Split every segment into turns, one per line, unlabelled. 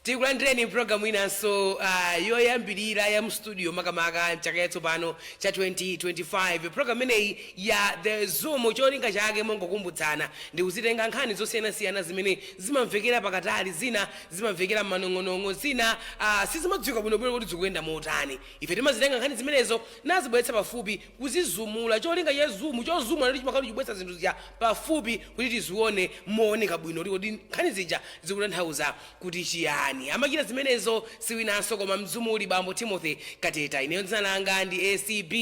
Tikulandireni programu inanso yoyambirira ya mstudio, makamaka mchaka chatsopano cha 2025. Programu imeneyi ya The Zoom, cholinga chake, mongokumbutsana, ndi kuzitenga nkhani zosiyanasiyana zimene zimamvekera pakatali, zina zimamvekera m'manong'onong'o, zina sizimadziwika bwinobwino kuti zikuyenda motani. Ife timazitenga nkhani zimenezo nazibweretsa pafupi, kuzizumula. Cholinga cha zoom, chozumula, ndi chimakhala chibweretsa zinthu zija pafupi kuti tizione mooneka bwino kuti kodi nkhani zija zikutanthauza kuti chiyani. Amachita zimenezo siwinanso koma mzumuli bambo Timothy Kateta. Ineyo dzina langa ndi ACB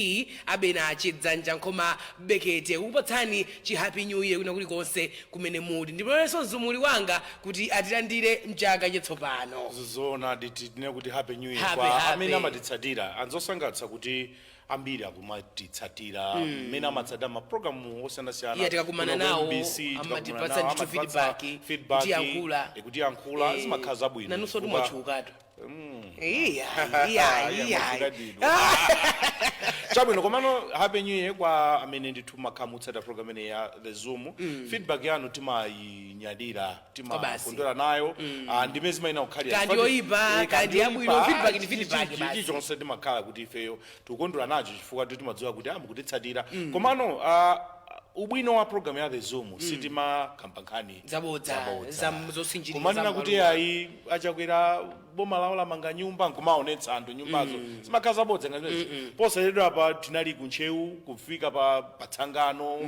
Abena Chidzanja Nkhoma Bekete, kukupatsani chi happy new year kuna kulikonse kumene muli. Ndiponso mzumuli wanga kuti atilandire mchaka chatsopano.
Zoona, tinene kuti happy new year
Happy,
kwa
happy.
amene amatitsatira. Anzosangalatsa kuti ambiri akumatitsatira, mmene amatsatira mapulogalamu osiyanasiyana.
Iya, tikakumana
kuno ku
nawo,
MBC, tikakumana
amatipatsa
nawo,
ndithu
amatipatsa
feedback,
feedback,
kutiyankhula.
Kutiyankhula, zimakhala zabwino.
Nanunso timwatchukatu. Iya, iya, iya.
Mwatchuka ndinu. Chabwino, komano happy new year kwa amene ndithu makhala mutsata program imene ya The Zoom. Feedback yanu timayinyadira, timakondwera nayo. Ndimene zimayina kukhalira.
Kandi yoyipa, kandi yabwino, feedback ndi feedback basi.
Chilichonse timakhala kuti ifeyo tikukondwera nacho, chifukwa timadziwa kuti mukutitsatira. Komano ubwino wa program ya The Zoom, sitimakamba nkhani
zabodza, zosinjirira,
kumanena
za
kuti
maluwa.
Ayi, achakwera boma lawo lamanga nyumba, nkumaonetsa anthu nyumbazo, zimakhala zabodza ngazimezi. Posachedwa pa tinali kuntcheu, kufika pa patsangano,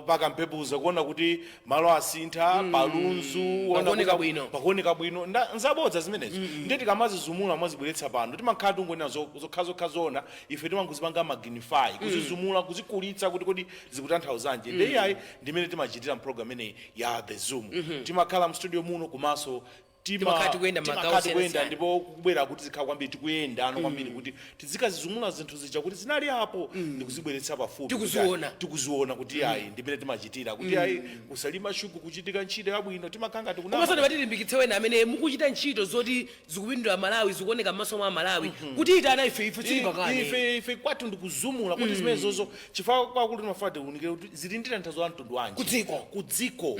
pakampepuza, kuona kuti malo asintha, palunzu kuona
Pakuoneka
kuti
bwino.
Pakuoneka bwino. Nzabodza zimenezo. Ndiye tikamazizumula, mwazibweretsa pano, timakhala tungonena zokha zokha zona. Ife timangozipanga magnify, kuzizumula, kuzikulitsa kuti kodi zikutanthauzanji. Ndiye iyayi, ndimene timachitira mpulogalamu imeneyi ya The Zoom. Timakhala mstudio muno, komanso
Timakhala tikuyenda m'magawo
timakhala tikuyenda.
osiyanasiyana.
Ndipo kubwera kuti zikhala kwambiri tikuyenda ano kwambiri, kuti tizikazizumula zinthu zija kuti zinali apo, ndikuzibweretsa pafupi.
Tikuziona.
Tikuziona kuti ayi, ndimene timachitira kuti ayi, kusalima shuku kuchitika ntchito yabwino, timakhala ngati kunama.
Komanso ndipatilimbikitse wena amene mukuchita ntchito zoti zikupindula Malawi, zikuoneka m'maso mwa Malawi, kuti itana ife, ife tili pakane.
Ife kwathu ndikuzumula kuti zimene zozo, chifukwa kwakuti timafuna tiunikire kuti zili ndi tanthauzo la mtundu wanji
Kudziko.
Kudziko,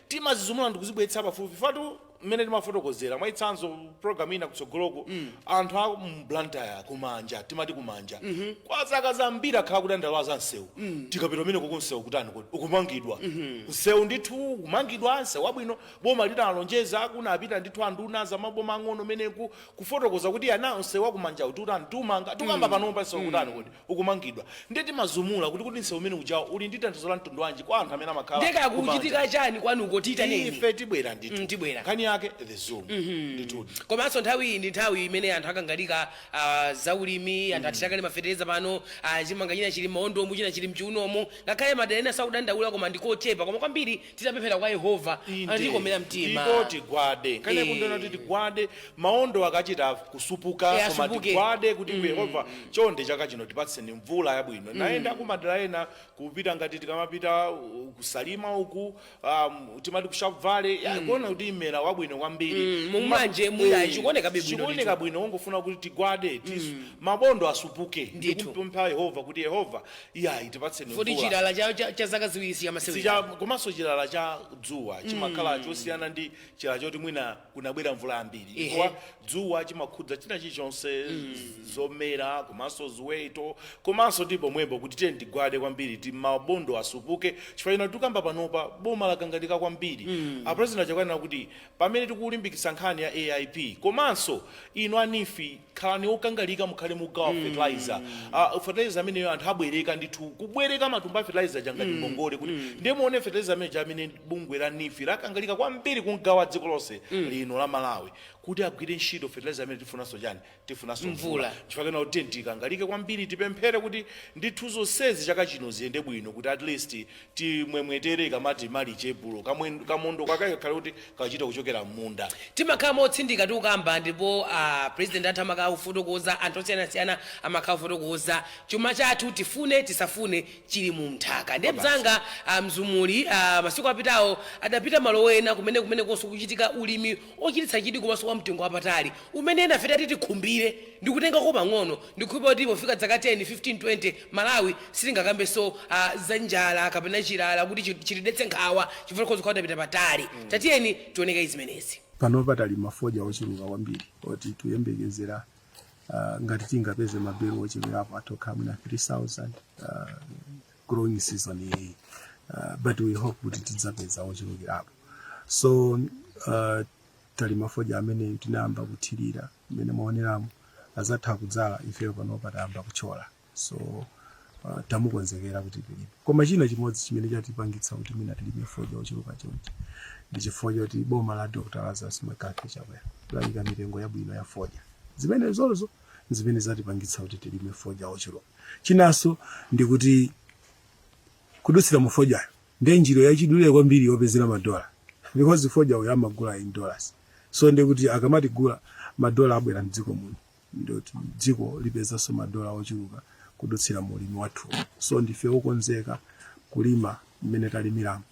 timazizumula ndikuzibweretsa pafupi. Fatu mmene timafotokozera mwachitsanzo program ina kutsogoloko, anthu a mBlantyre, kumanja, timati kumanja, kwa zaka zambiri akhala kudandaula za msewu. Tikapita umene koko, msewu kutani kodi? Ukumangidwa msewu ndithu, kumangidwa msewu wabwino. Boma linalonjeza, kunapita ndithu anduna za maboma ang'ono meneku kufotokoza kuti ana msewu wakumanja ututani, tumanga. Tukamba panopa, msewu kutani kodi? Ukumangidwa. Ndiye timazumula kuti msewu umene ujawo uli ndi tanthauzo la mtundu wanji kwa anthu amene amakhala
Ndeka
kumanja.
kuchitika chani kwanuko, tiyitaneni.
Ife tibwera ndithu.
Tibwera.
Nkhani yake The Zoom ndithu.
Komanso nthawi iyi ndi nthawi imene anthu akangalika zaulimi. Anthu athira mafetereza pano, chimanga china chili m'maondomu, china chili mchiunomu. Ngakhale madera ena sakudandaula, koma ndikochepa. Koma kwambiri titapemphera kwa Yehova atikomera mtima.
Ndipo tigwade, nkhani yakundona kuti tigwade, maondo akachita kusupuka, koma
asupuke.
Tigwade kuti Yehova, chonde chaka chino tipatseni mvula yabwino. Nayenda kumadera ena, kupita ngati tikamapita kusalima uku, timati ku Sharp Valley, kuona kuti imera wabwino kwambiri.
Mumanje muya, chikuoneka bwino.
Chikuoneka bwino. Ungofuna kuti tigwade, mabondo asupuke, ndikumpempha Yehova kuti Yehova, iyayi, tipatseni
Foti
mvula.
Chilala cha zaka 2 sichamasewera.
Komanso chilala cha dzuwa chimakhala chosiyana ndi chilala choti mwina kunabwera mvula yambiri, chifukwa dzuwa chimakhudza china chilichonse, zomera komanso ziweto. Komanso ndi pomwepo kuti tiye tigwade kwambiri, ti mabondo asupuke, chifukwa chino tikamba panopa boma lakangalika kwambiri. A president achakwanena kuti pamene tikulimbikitsa nkhani ya AIP, komanso inu a NEEF khalani okangalika, mukhale mugawa fertilizer. Fertilizer ameneyo anthu abwereka ndithu, kubwereka matumba a fertilizer changati ngongole, kuti ndiye muone fertilizer amene amene bungwe la NEEF lakangalika kwambiri kungawa dziko lonse lino la Malawi kuti agwire ntchito fertilizer amene. Tifunanso chani? Tifunanso
mvula.
Chifukwa kena kuti tikangalike kwambiri, tipemphere kuti ndithu zonsezi chaka chino ziyende bwino, kuti at least timwemwetere kamati mali chebulo kamondo kakayi kakhale kuti kachita kuchokera m'munda.
Timakhala motsindika tikukamba, ndipo president athu amakhala kufotokoza, anthu osiyanasiyana amakhala kufotokoza, chuma chathu, tifune tisafune, chili mu mnthaka. Ndiye mzanga mzumuli, masiku apitawo adapita malo ena kumene konso kuchitika ulimi ochititsa chidwi komanso wa mtengo wapatali, umene ena fete ati tikhumbire ndikutengako pang'ono. Ndikukhulupirira kuti pofika zaka 10, 15, 20, Malawi sitingakambenso za njala kapena chilala kuti chitidetse nkhawa, chifukwa tikhoza kukhala tapita patali. Tatiyeni tioneke zimenezi.
Panopa talima fodya ochuluka kwambiri oti tuyembekezera ngati tingapeze mabelo ocheperapo atokha mwina 3000 growing season iyi, but we hope kuti tidzapeza ochulukirapo. So talima fodya amene tinayamba kuthirira mmene mwaoneramo, azatha kudzala, ifeyo panopa tayamba kuchola. So tamukonzekera kuti tilime. Koma china chimodzi chimene chatipangitsa kuti mwina tilime fodya ochuluka chonchi ndi chifukwa choti boma la Dr Lazarus McCarthy Chakwera layika mitengo yabwino ya fodya. Zimene zozo zimene zatipangitsa kuti tilime fodya ochuluka. Chinanso ndikuti kudutsira mu fodyayo ndiye njira yachidule kwambiri yopezera madola, because fodya uyo amagula in dollars. So ndikuti akamatigula, madola abwera mdziko muno, ndikuti dziko lipezanso madola ochuluka kudutsira mu ulimi wathu. So ndife okonzeka kulima mmene talimiramo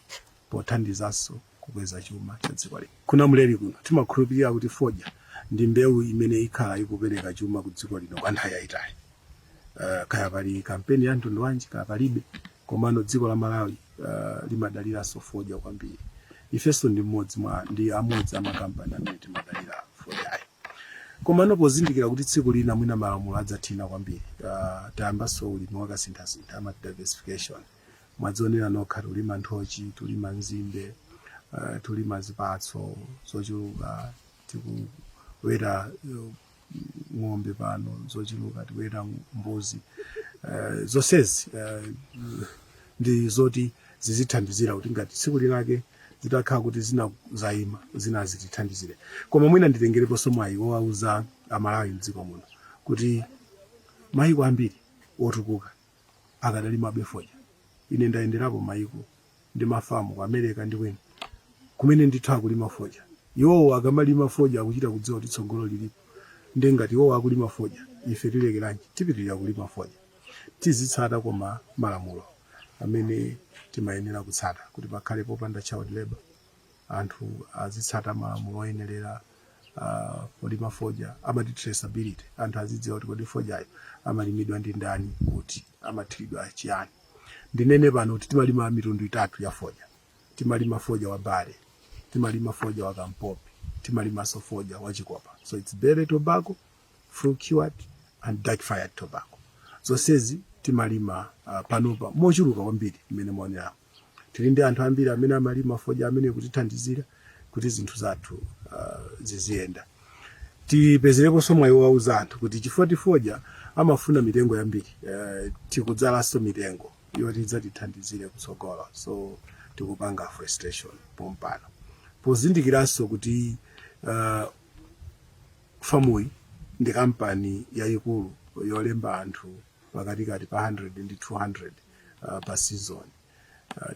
pothandizanso kukweza chuma cha dziko lino. Kunamuleli kuno timakhulupirira kuti fodya ndi mbewu imene ikhala ikupereka chuma ku dziko lino kwa nthawi yayitali. Kaya pali kampeni ya mtundu wanji, kaya palibe, komano dziko la Malawi limadaliranso fodya kwambiri. Ifenso ndi mmodzi mwa ndi amodzi amakampani amene timadalira fodyayo. Komano pozindikira kuti tsiku lina mwina malamulo adzathina kwambiri, tayambanso ulimi wakasinthasintha, amati diversification. Mwadzionera nokha, tulima nthochi, tulima nzimbe, tulima zipatso zochuluka, tikuweta ng'ombe pano zochuluka, tikuweta mbuzi. Zonsezi ndi zoti zizithandizira kuti ngati tsiku lilake zitakhala kuti zina zayima, zina zitithandizire. Koma mwina nditengereponso mwayi wowauza Amalawi mdziko muno kuti mayiko ambiri otukuka akadalimabe fodya. Ine ndayenderapo mayiko ndi mafamu ku America ndi kwina kumene ndithu akulima fodya. Iwowo akamalima fodya akuchita kudziwa kuti tsogolo lilipo. Ndi ngati iwowo akulima fodya, ife tilekeranji? Tipitirira kulima fodya, tizitsata koma malamulo amene timayenera kutsata kuti pakhale popanda child labor, anthu azitsata malamulo oyenerera polima fodya, amati traceability, anthu azidziwa kuti kodi fodyayo amalimidwa ndi ndani, kuti amathiridwa chiyani. Ndinene pano kuti timalima mitundu itatu ya fodya. Timalima fodya wa bale, timalima fodya wa kampopi, timalimanso fodya wa chikopa. So it's bale tobacco, flue cured and dark fired tobacco. Zonsezi timalima panopa mochuluka kwambiri mmene maoneramo. Tili ndi anthu ambiri amene amalima fodya amene kutithandizira kuti zinthu zathu ziziyenda. Tipezereponso mwayi wowauza anthu kuti chifukwa fodya amafuna mitengo yambiri, tikudzalanso mitengo yoti idzatithandizire kutsogolo. So tikupanga afforestation pompano, pozindikiranso kuti famuyi ndi kampani yayikulu yolemba anthu pakatikati pa 100 ndi 200 pa season.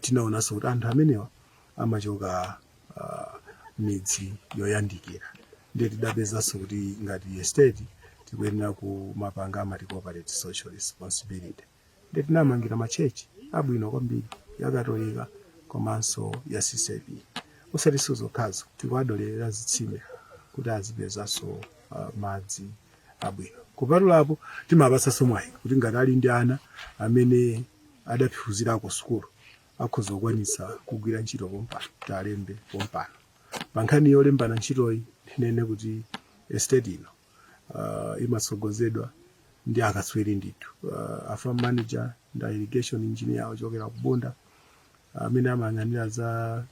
Tinaonanso kuti anthu amenewa amachoka midzi yoyandikira, ndiye tidapezanso kuti ngati estate tikuyenera kumapanga amati corporate social responsibility. Ndiye tinamangira machechi abwino kwambiri, ya Katolika komanso ya CCAP. Osatinso zokhazo, tikuwadolera zitsime kuti azipezanso madzi abwino. Kupatulapo, timapatsanso mwayi kuti ngati ali ndi ana amene adaphunzirako sukulu, akhoza kukwanitsa kugwira ntchito pompano, talembe pompano. Pa nkhani yolembana ntchitoyi, ndinene kuti estate ino imatsogozedwa ndi akatswiri ndithu. A farm manager ndi a irrigation engineer ochokera ku Bunda, amene amayang'anira za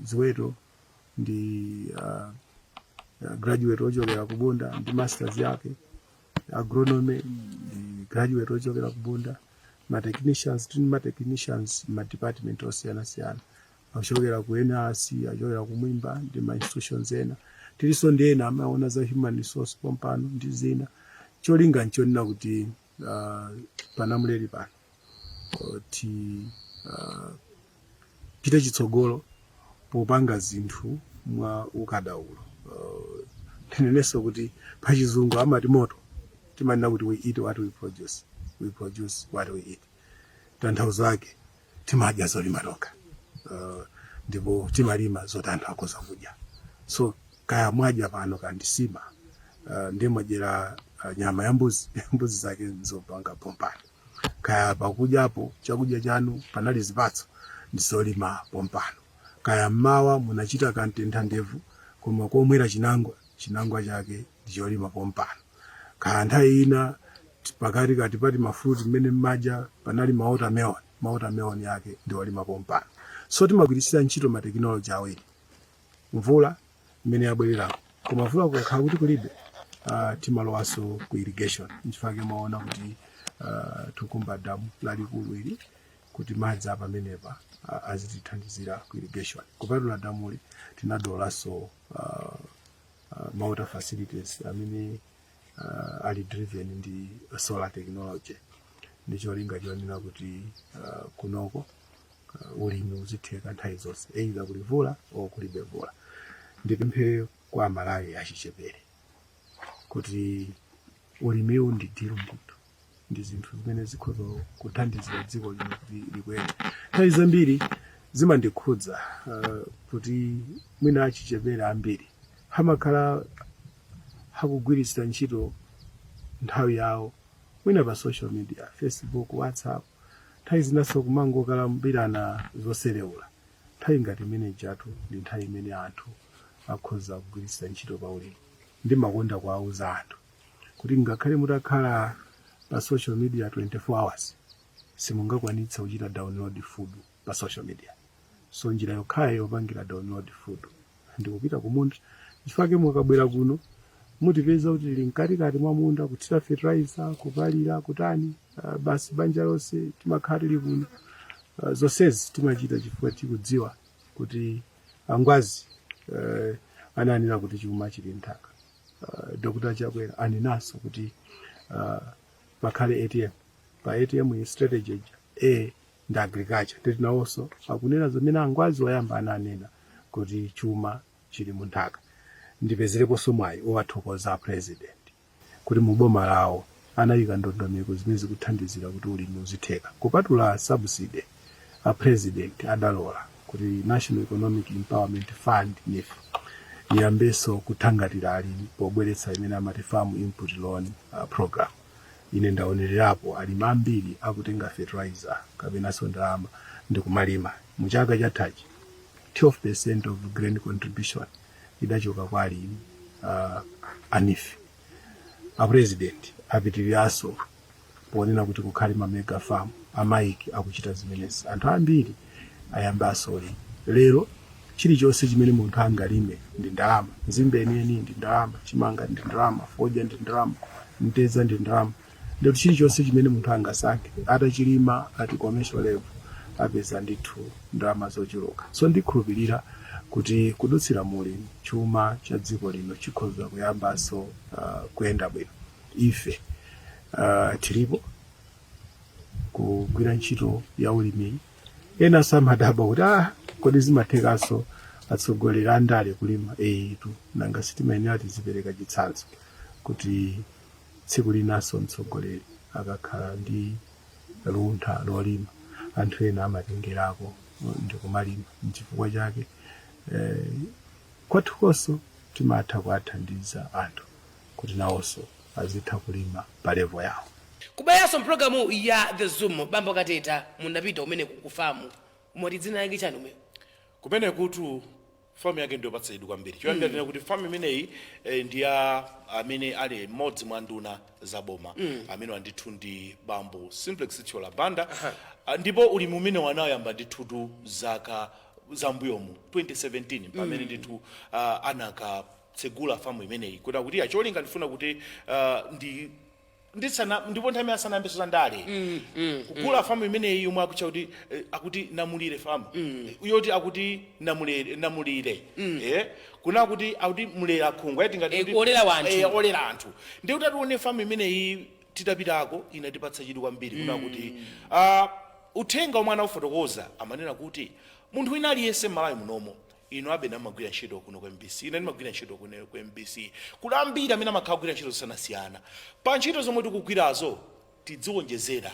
ziweto ndi graduate ochokera ku Bunda ndi masters yake, agronomy ndi graduate ochokera ku Bunda. Ma technicians, tili ma technicians ma department osiyanasiyana achokera ku NRC, achokera ku Mwimba ndi ma institutions ena. Tilinso ndi ena amaona za human resource pompano ndi zina. Cholinga nchonena kuti panamuleli pano ti pite chitsogolo popanga zinthu mwa ukadaulo. Ndinenenso kuti pachizungu amati motto, timanena kuti "We eat what we produce, we produce what we eat." Tanthauzo lake timadya zolima tokha, ndipo timalima zoti anthu akhoza kudya. So kaya mwadya pano kandisima, ndiye mwadyera nyama ya mbuzi, mbuzi zake nzopanga pompano. Kaya pakudyapo chakudya chanu panali zipatso, ndizolima pompano. Kaya mmawa munachita kantentha ndevu, Koma komwera chinangwa, chinangwa chake ndicholima pompano. Kaya nthawi ina pakati kati pati mafruit mmene mmadya, panali ma watermelon, ma watermelon yake ndiolima pompano. So timagwiritsira ntchito ma technology awiri, mvula imene yabwererako. Koma mvula kukakhala kuti kulibe, timalowanso ku irrigation. Nchifukwa mwaona kuti tikumba damu lalikulu ili kuti madzi apamenepa azitithandizira ku irrigation. Kupatula damuli, tinadolanso ma water facilities amene ali driven ndi solar technology, ndi cholinga chonena kuti kunoko ulimi uzitheka nthawi zonse, either kuli mvula or kulibe mvula. Ndipemphe kwa Amalawi achichepere kuti ulimiwu ndi deal ndithu, ndi zinthu zimene zikhoza kuthandizira dziko lino kuti likwere. Nthawi zambiri zimandikhudza kuti mwina achichepere ambiri amakhala akugwiritsira ntchito nthawi yawo mwina pa social media, Facebook, WhatsApp, nthawi zinanso kumangokalambirana zoserewula. Nthawi ngati imene ijatu ndi nthawi imene anthu akhoza kugwiritsira ntchito pa ulimi. Ndimakonda kuwauza anthu kuti ngakhale mutakhala pa social media 24 hours, simungakwanitse kuchita download food pa social media. So njira yokhayo yopangira download food ndikupita kumunda. Chifukwa mukabwera kuno mutipeza kuti tili mkatikati mwa munda, kuthira fertilizer, kupalira, kutani, basi banja lonse timakhala tili kuno. Zonsezi timachita chifukwa tikudziwa kuti angwazi ananena kuti chuma chili nthaka. Dr. Chakwera anenanso kuti pakhale ATM. Pa ATM iyi strategy ija, A ndi agriculture. Nditi nawonso akunena zimene angwazi oyamba ananena kuti chuma chili munthaka. Ndipezereponso mwayi owathokoza president kuti mu boma lawo anayika ndondomeko zimene zikuthandizira kuti ulimi uzitheka. Kupatula subsidy, a president adalola kuti National Economic Empowerment Fund, NEEF, iyambenso kuthangatira alimi pobweretsa imene amati Farm Input Loan Program. Ine ndaonererapo alimi ambiri akutenga fertilizer kapenanso ndalama ndikumalima. Mu chaka chathachi 12% of grain contribution idachoka kwa alimi a NEEF. A president apitiriranso ponena kuti kukhale ma mega farm. A MAIIC akuchita zimenezi. Anthu ambiri ayambanso ulimi. Lero chilichonse chimene munthu angalime ndi ndalama. Nzimbe yeniyeni ndi ndalama, chimanga ndi ndalama, fodya ndi ndalama, mtedza ndi ndalama. Ndikuti chilichonse chimene munthu angasankhe, atachilima at commercial level, apeza ndithu ndalama zochuluka. So ndikhulupirira kuti kudutsira mulimi, chuma cha dziko lino chikhoza kuyambanso kuyenda bwino. Ife tilipo kugwira ntchito ya ulimi. Ena samadabwa kuti, "Ah, kodi zimathekanso atsogoleri a ndale kulima?" Etu, nanga sitimayenera tizipereka chitsanzo kuti tsiku linanso mtsogoleri akakhala ndi luntha lolima, anthu ena amatengerako ndikumalima? Nchifukwa chake kwathukonso timatha kuwathandiza anthu kuti nawonso azitha kulima pa level yawo.
Kubweranso mpulogalamu ya The Zoom, bambo Kateta, munapita umene kufamu umati dzina lake chani umene?
Kumene kutu famu yake ndiyopatsa chidwi kwambiri. Choyambira tinena kuti famu imeneyi ndi ya amene ali mmodzi mwa nduna za boma, amene wandithu ndi bambo Simplex Chithyola Banda. Ah, ndipo ulimi umene wanayamba ndithutu zaka zambuyomu, 2017, pamene ndithu anakatsegula famu imeneyi kuti akuti acholinga ndifuna kuti ndi ndisana, ndipo nthawi imene asanayambeso za ndale, kugula famu imeneyi yomwe akutcha kuti akuti Namulire famu, yoti akuti Namulire, Namulire, kuna kuti akuti mulera khungwa eti ngati
Olera wanthu.
Olera anthu. Ndi kuti atione famu imeneyi, titapitako inatipatsa chidwi kwambiri kuna kuti uthenga omwe anaufotokoza amanena kuti munthu wina aliyense m'Malawi munomo, ino abena amagwira ntchito kuno ku MBC, ine ndimagwira ntchito kuno ku MBC, kuli ambiri amene amakhala kugwira ntchito zosiyanasiyana. Pa ntchito zomwe tikugwirazo tidziwonjezera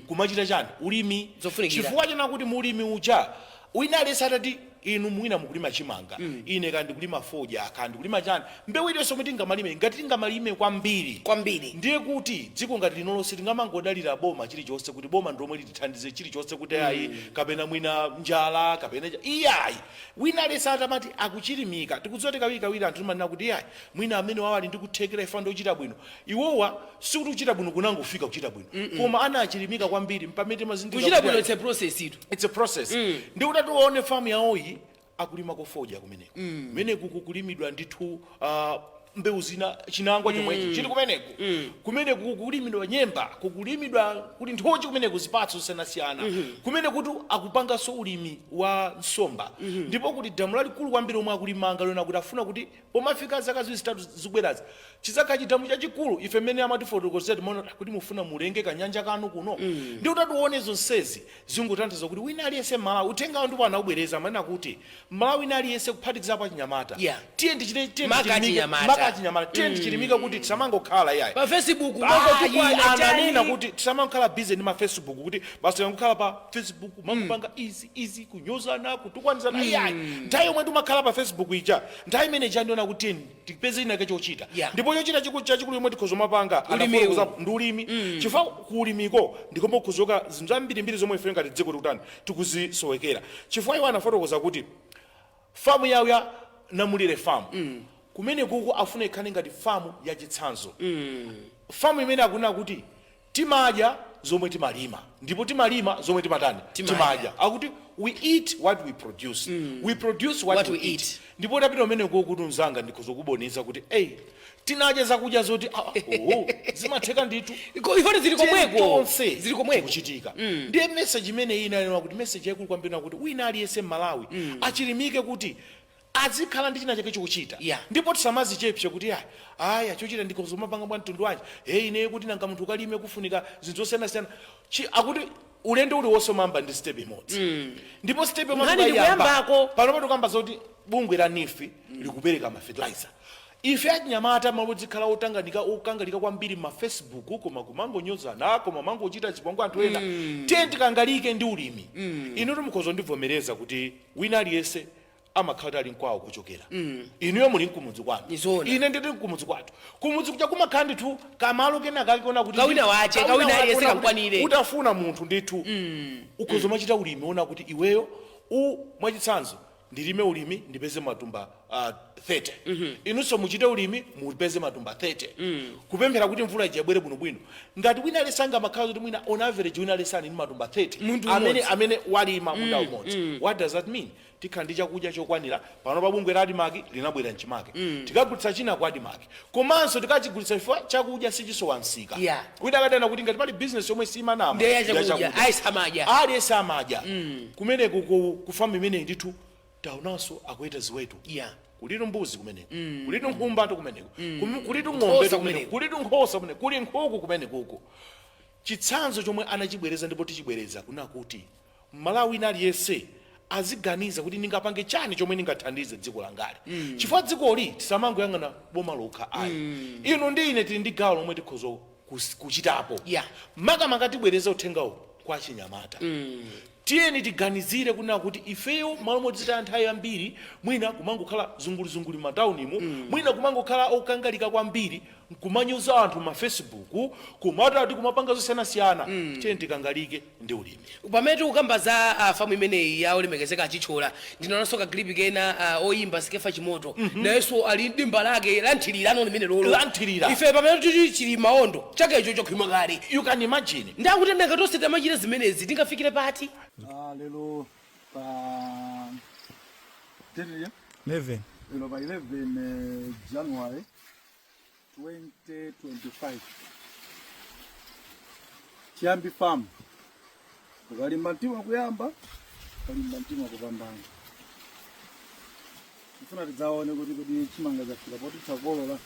kumachita chani? Ulimi.
Zofunikira.
Chifukwa chena kuti mulimi uja wina aliyense atati Inu mwina mukulima chimanga, ine kandi kulima fodya, kandi kulima chani, mbewu iliyonse omwe tingamalime, ngati tingamalime kwambiri
kwambiri,
ndiye kuti dziko ngati linolonse tingamangodalira boma chilichonse, kuti boma ndomwe litithandize chilichonse, kuti ayi, kapena mwina njala kapena iyayi. Wina aliyense atamati akuchilimika, tikudziwa kuti kawirikawiri anthu timanena kuti iyayi, mwina amene wawo ali ndi kuthekera, ifa ndochita bwino. Iwowa sikuti kuchita bwino kunangofika kuchita bwino, koma anachilimika kwambiri mpamene timazindikira
kuchita
kuti
bwino
ayi,
it's a process itu.
It's a process. Ndi kuti tione famu yawoyi, akulima kofodya kumeneko, kumeneku kukulimidwa ndithu mbewu zina, chinangwa chomwechi chili kumeneku, kumeneku kukulimidwa nyemba, kukulimidwa kuli nthochi kumeneku, zipatso zosiyanasiyana kumene kuti akupanganso ulimi wa nsomba. Ndipo kuti damu lalikulu kwambiri omwe akulimanga lona, kuti afuna kuti pomafika zaka 2 3 zikubwerazi chizakhala chidamu chachikulu. Ife mmene amatifotokozera timaona kuti mufuna mulenge kanyanja kanu kuno. Ndi kuti tione zonsezi zingotanthauza kuti wina aliyense Mmalawi, uthengawo ndipo anaubwereza, amanena kuti Mmalawi wina aliyense kuphatikizapo achinyamata, tiye tichite, tiye
Maka
tichilimike-
achinyamata.
maka achinyamata, tiye tichilimike kuti tisamangokhala iyayi
pa Facebook.
Ah,
Mangotukwana.
ananena
Chani?
kuti tisamangokhala busy ndi ma Facebook, kuti basi yangokhala pa Facebook mangopanga izi izi, kunyozana, kutukwanizana, iyayi. Nthawi yomwe timakhala pa Facebook ija, nthawi imene ija ndiona kuti tiyeni tipeze ina chochita. Ndipo chochita chachikulu yomwe tikhoza mapanga
Ulimiwu.
anafotokoza ndi ulimi, chifukwa ku ulimiko ndikomwe kukhozoka zinthu zambirimbiri zomwe ife ngati dziko tikutani, tikuzisowekera, chifukwa iwo anafotokoza kuti famu yawo ya Namulire Famu, kumene kuku afuna ikhale ngati famu yachitsanzo, famu imene akunena kuti timadya zomwe timalima ndipo timalima zomwe timatani?
Timadya.
Timadya. Akuti we eat what we produce, we produce what
what
we
we
eat.
eat.
Ndipo tapita umene kuti mzanga ndikhoza kuboneza kuti ey, tinadya zakudya zoti oh, zimatheka ndithu.
Ifoti zili komweko.
Tonse
Zili komweko.
Kuchitika. Ndiye message imene ina kuti message yaikulu kwambiri kuti wina aliyense Mmalawi achilimike kuti azikhala ndi china chake chokuchita. Ndipo tisamazichepse kuti aya aya chochita ndikhoza mapanga bwa mtundu wanji, hey, ine kuti nanga munthu ukalime kufunika zinthu zosiyanasiyana. Akuti ulendo uliwonse umayamba ndi step imodzi, ndipo step yomwe
Nkhani
tikayiyamba,
ndikuyambako.
pano patikamba zoti bungwe la NEEF likupereka ma fertilizer. Ife achinyamata malodzikhala otanganika, okangalika kwambiri ma Facebook, koma kumangonyozana, koma mangochita chipongwe anthu ena, tiye tikangalike ndi ulimi. Inu timukhoza ndivomereza kuti wina aliyense amakhala kuti ali nkwawo kuchokera. Inuyo muli mkumudzi kwanu.
Izona.
Ine ndili mkumudzi kwathu. Kumudzi kuja kumakhala ndithu kamalo kena kake kona kuti
Kawina wache, kawina
wache
aliyense
ona kuti
kamkwanire.
Utafuna munthu ndithu ukhoza machita ulimi ona kuti iweyo mwachitsanzo ndilime ulimi ndipeze matumba 30, inunso muchite ulimi mupeze matumba 30, kupemphera kuti mvula ija ibwere bwinobwino. Ngati wina alisanga makhala kuti mwina on average wina alisani ndi matumba 30
Munthu
amene
umodzi.
amene walima munda umodzi, what does that mean? Tikhala ndi chakudya chokwanira. Pano pa bungwe la ADMARC linabwera mchimake, tikagulitsa china ku ADMARC, komanso tikachigulitsa, chifukwa chakudya sichisowa msika. Wina akadana kuti ngati pali business yomwe simanama
Ndiye yachakudya.
Yachakudya.
Ayisamadya.
Aliyense amadya. Kumeneku ku famu imeneyi ndithu taonanso akuweta ziweto. Kulitu mbuzi kumeneko, kulitu nkhumbatu kumeneko, kulitu ng'ombe
Nkhosa
kumeneko,
kumeneko.
Kulitu nkhosa kumeneko, kuli nkhuku kumenekuko. Chitsanzo chomwe anachibwereza ndipo tichibwereza kuna kuti Mmalawi wina aliyense aziganiza kuti ndingapange chani chomwe ndingathandize dziko langali, chifukwa dzikoli tisamangoyang'ana boma lokha ayi. Inu ndi ine tili ndi gawo lomwe tikhoza kuchitapo. Makamaka tibwereza uthengawo kwa chinyamata. Tiyeni tiganizire kunena kuti ifeyo malo modzitaya nthawi yambiri mwina kumangokhala zungulizunguli m'mataunimu, mwina kumangokhala okangalika kwambiri nkumanyoza anthu ma Facebook, kumatati kumapanga zosiyanasiyana, tiyeni tikangalike ndi ulimi.
Pamene tikukamba za famu imeneyi ya olemekezeka Achithyola, ndinaonanso ka clip kena, oyimba Skefa Chimoto nayenso ali dimba lake la nthirira ano limene lolo.
La nthirira.
Ife pamene tili chili maondo chakecho chokhwima kale.
You can imagine.
Ndakuti nanga tonse tamachita zimenezi tingafikire pati?
Lero pa date ya
11.
Lero pa 11 January 2025, Chiyambi Farm. Ukalimba mtima kuyamba, ukalimba mtima kupambana. Tifuna tidzaone kuti chimanga chafika poti takolola.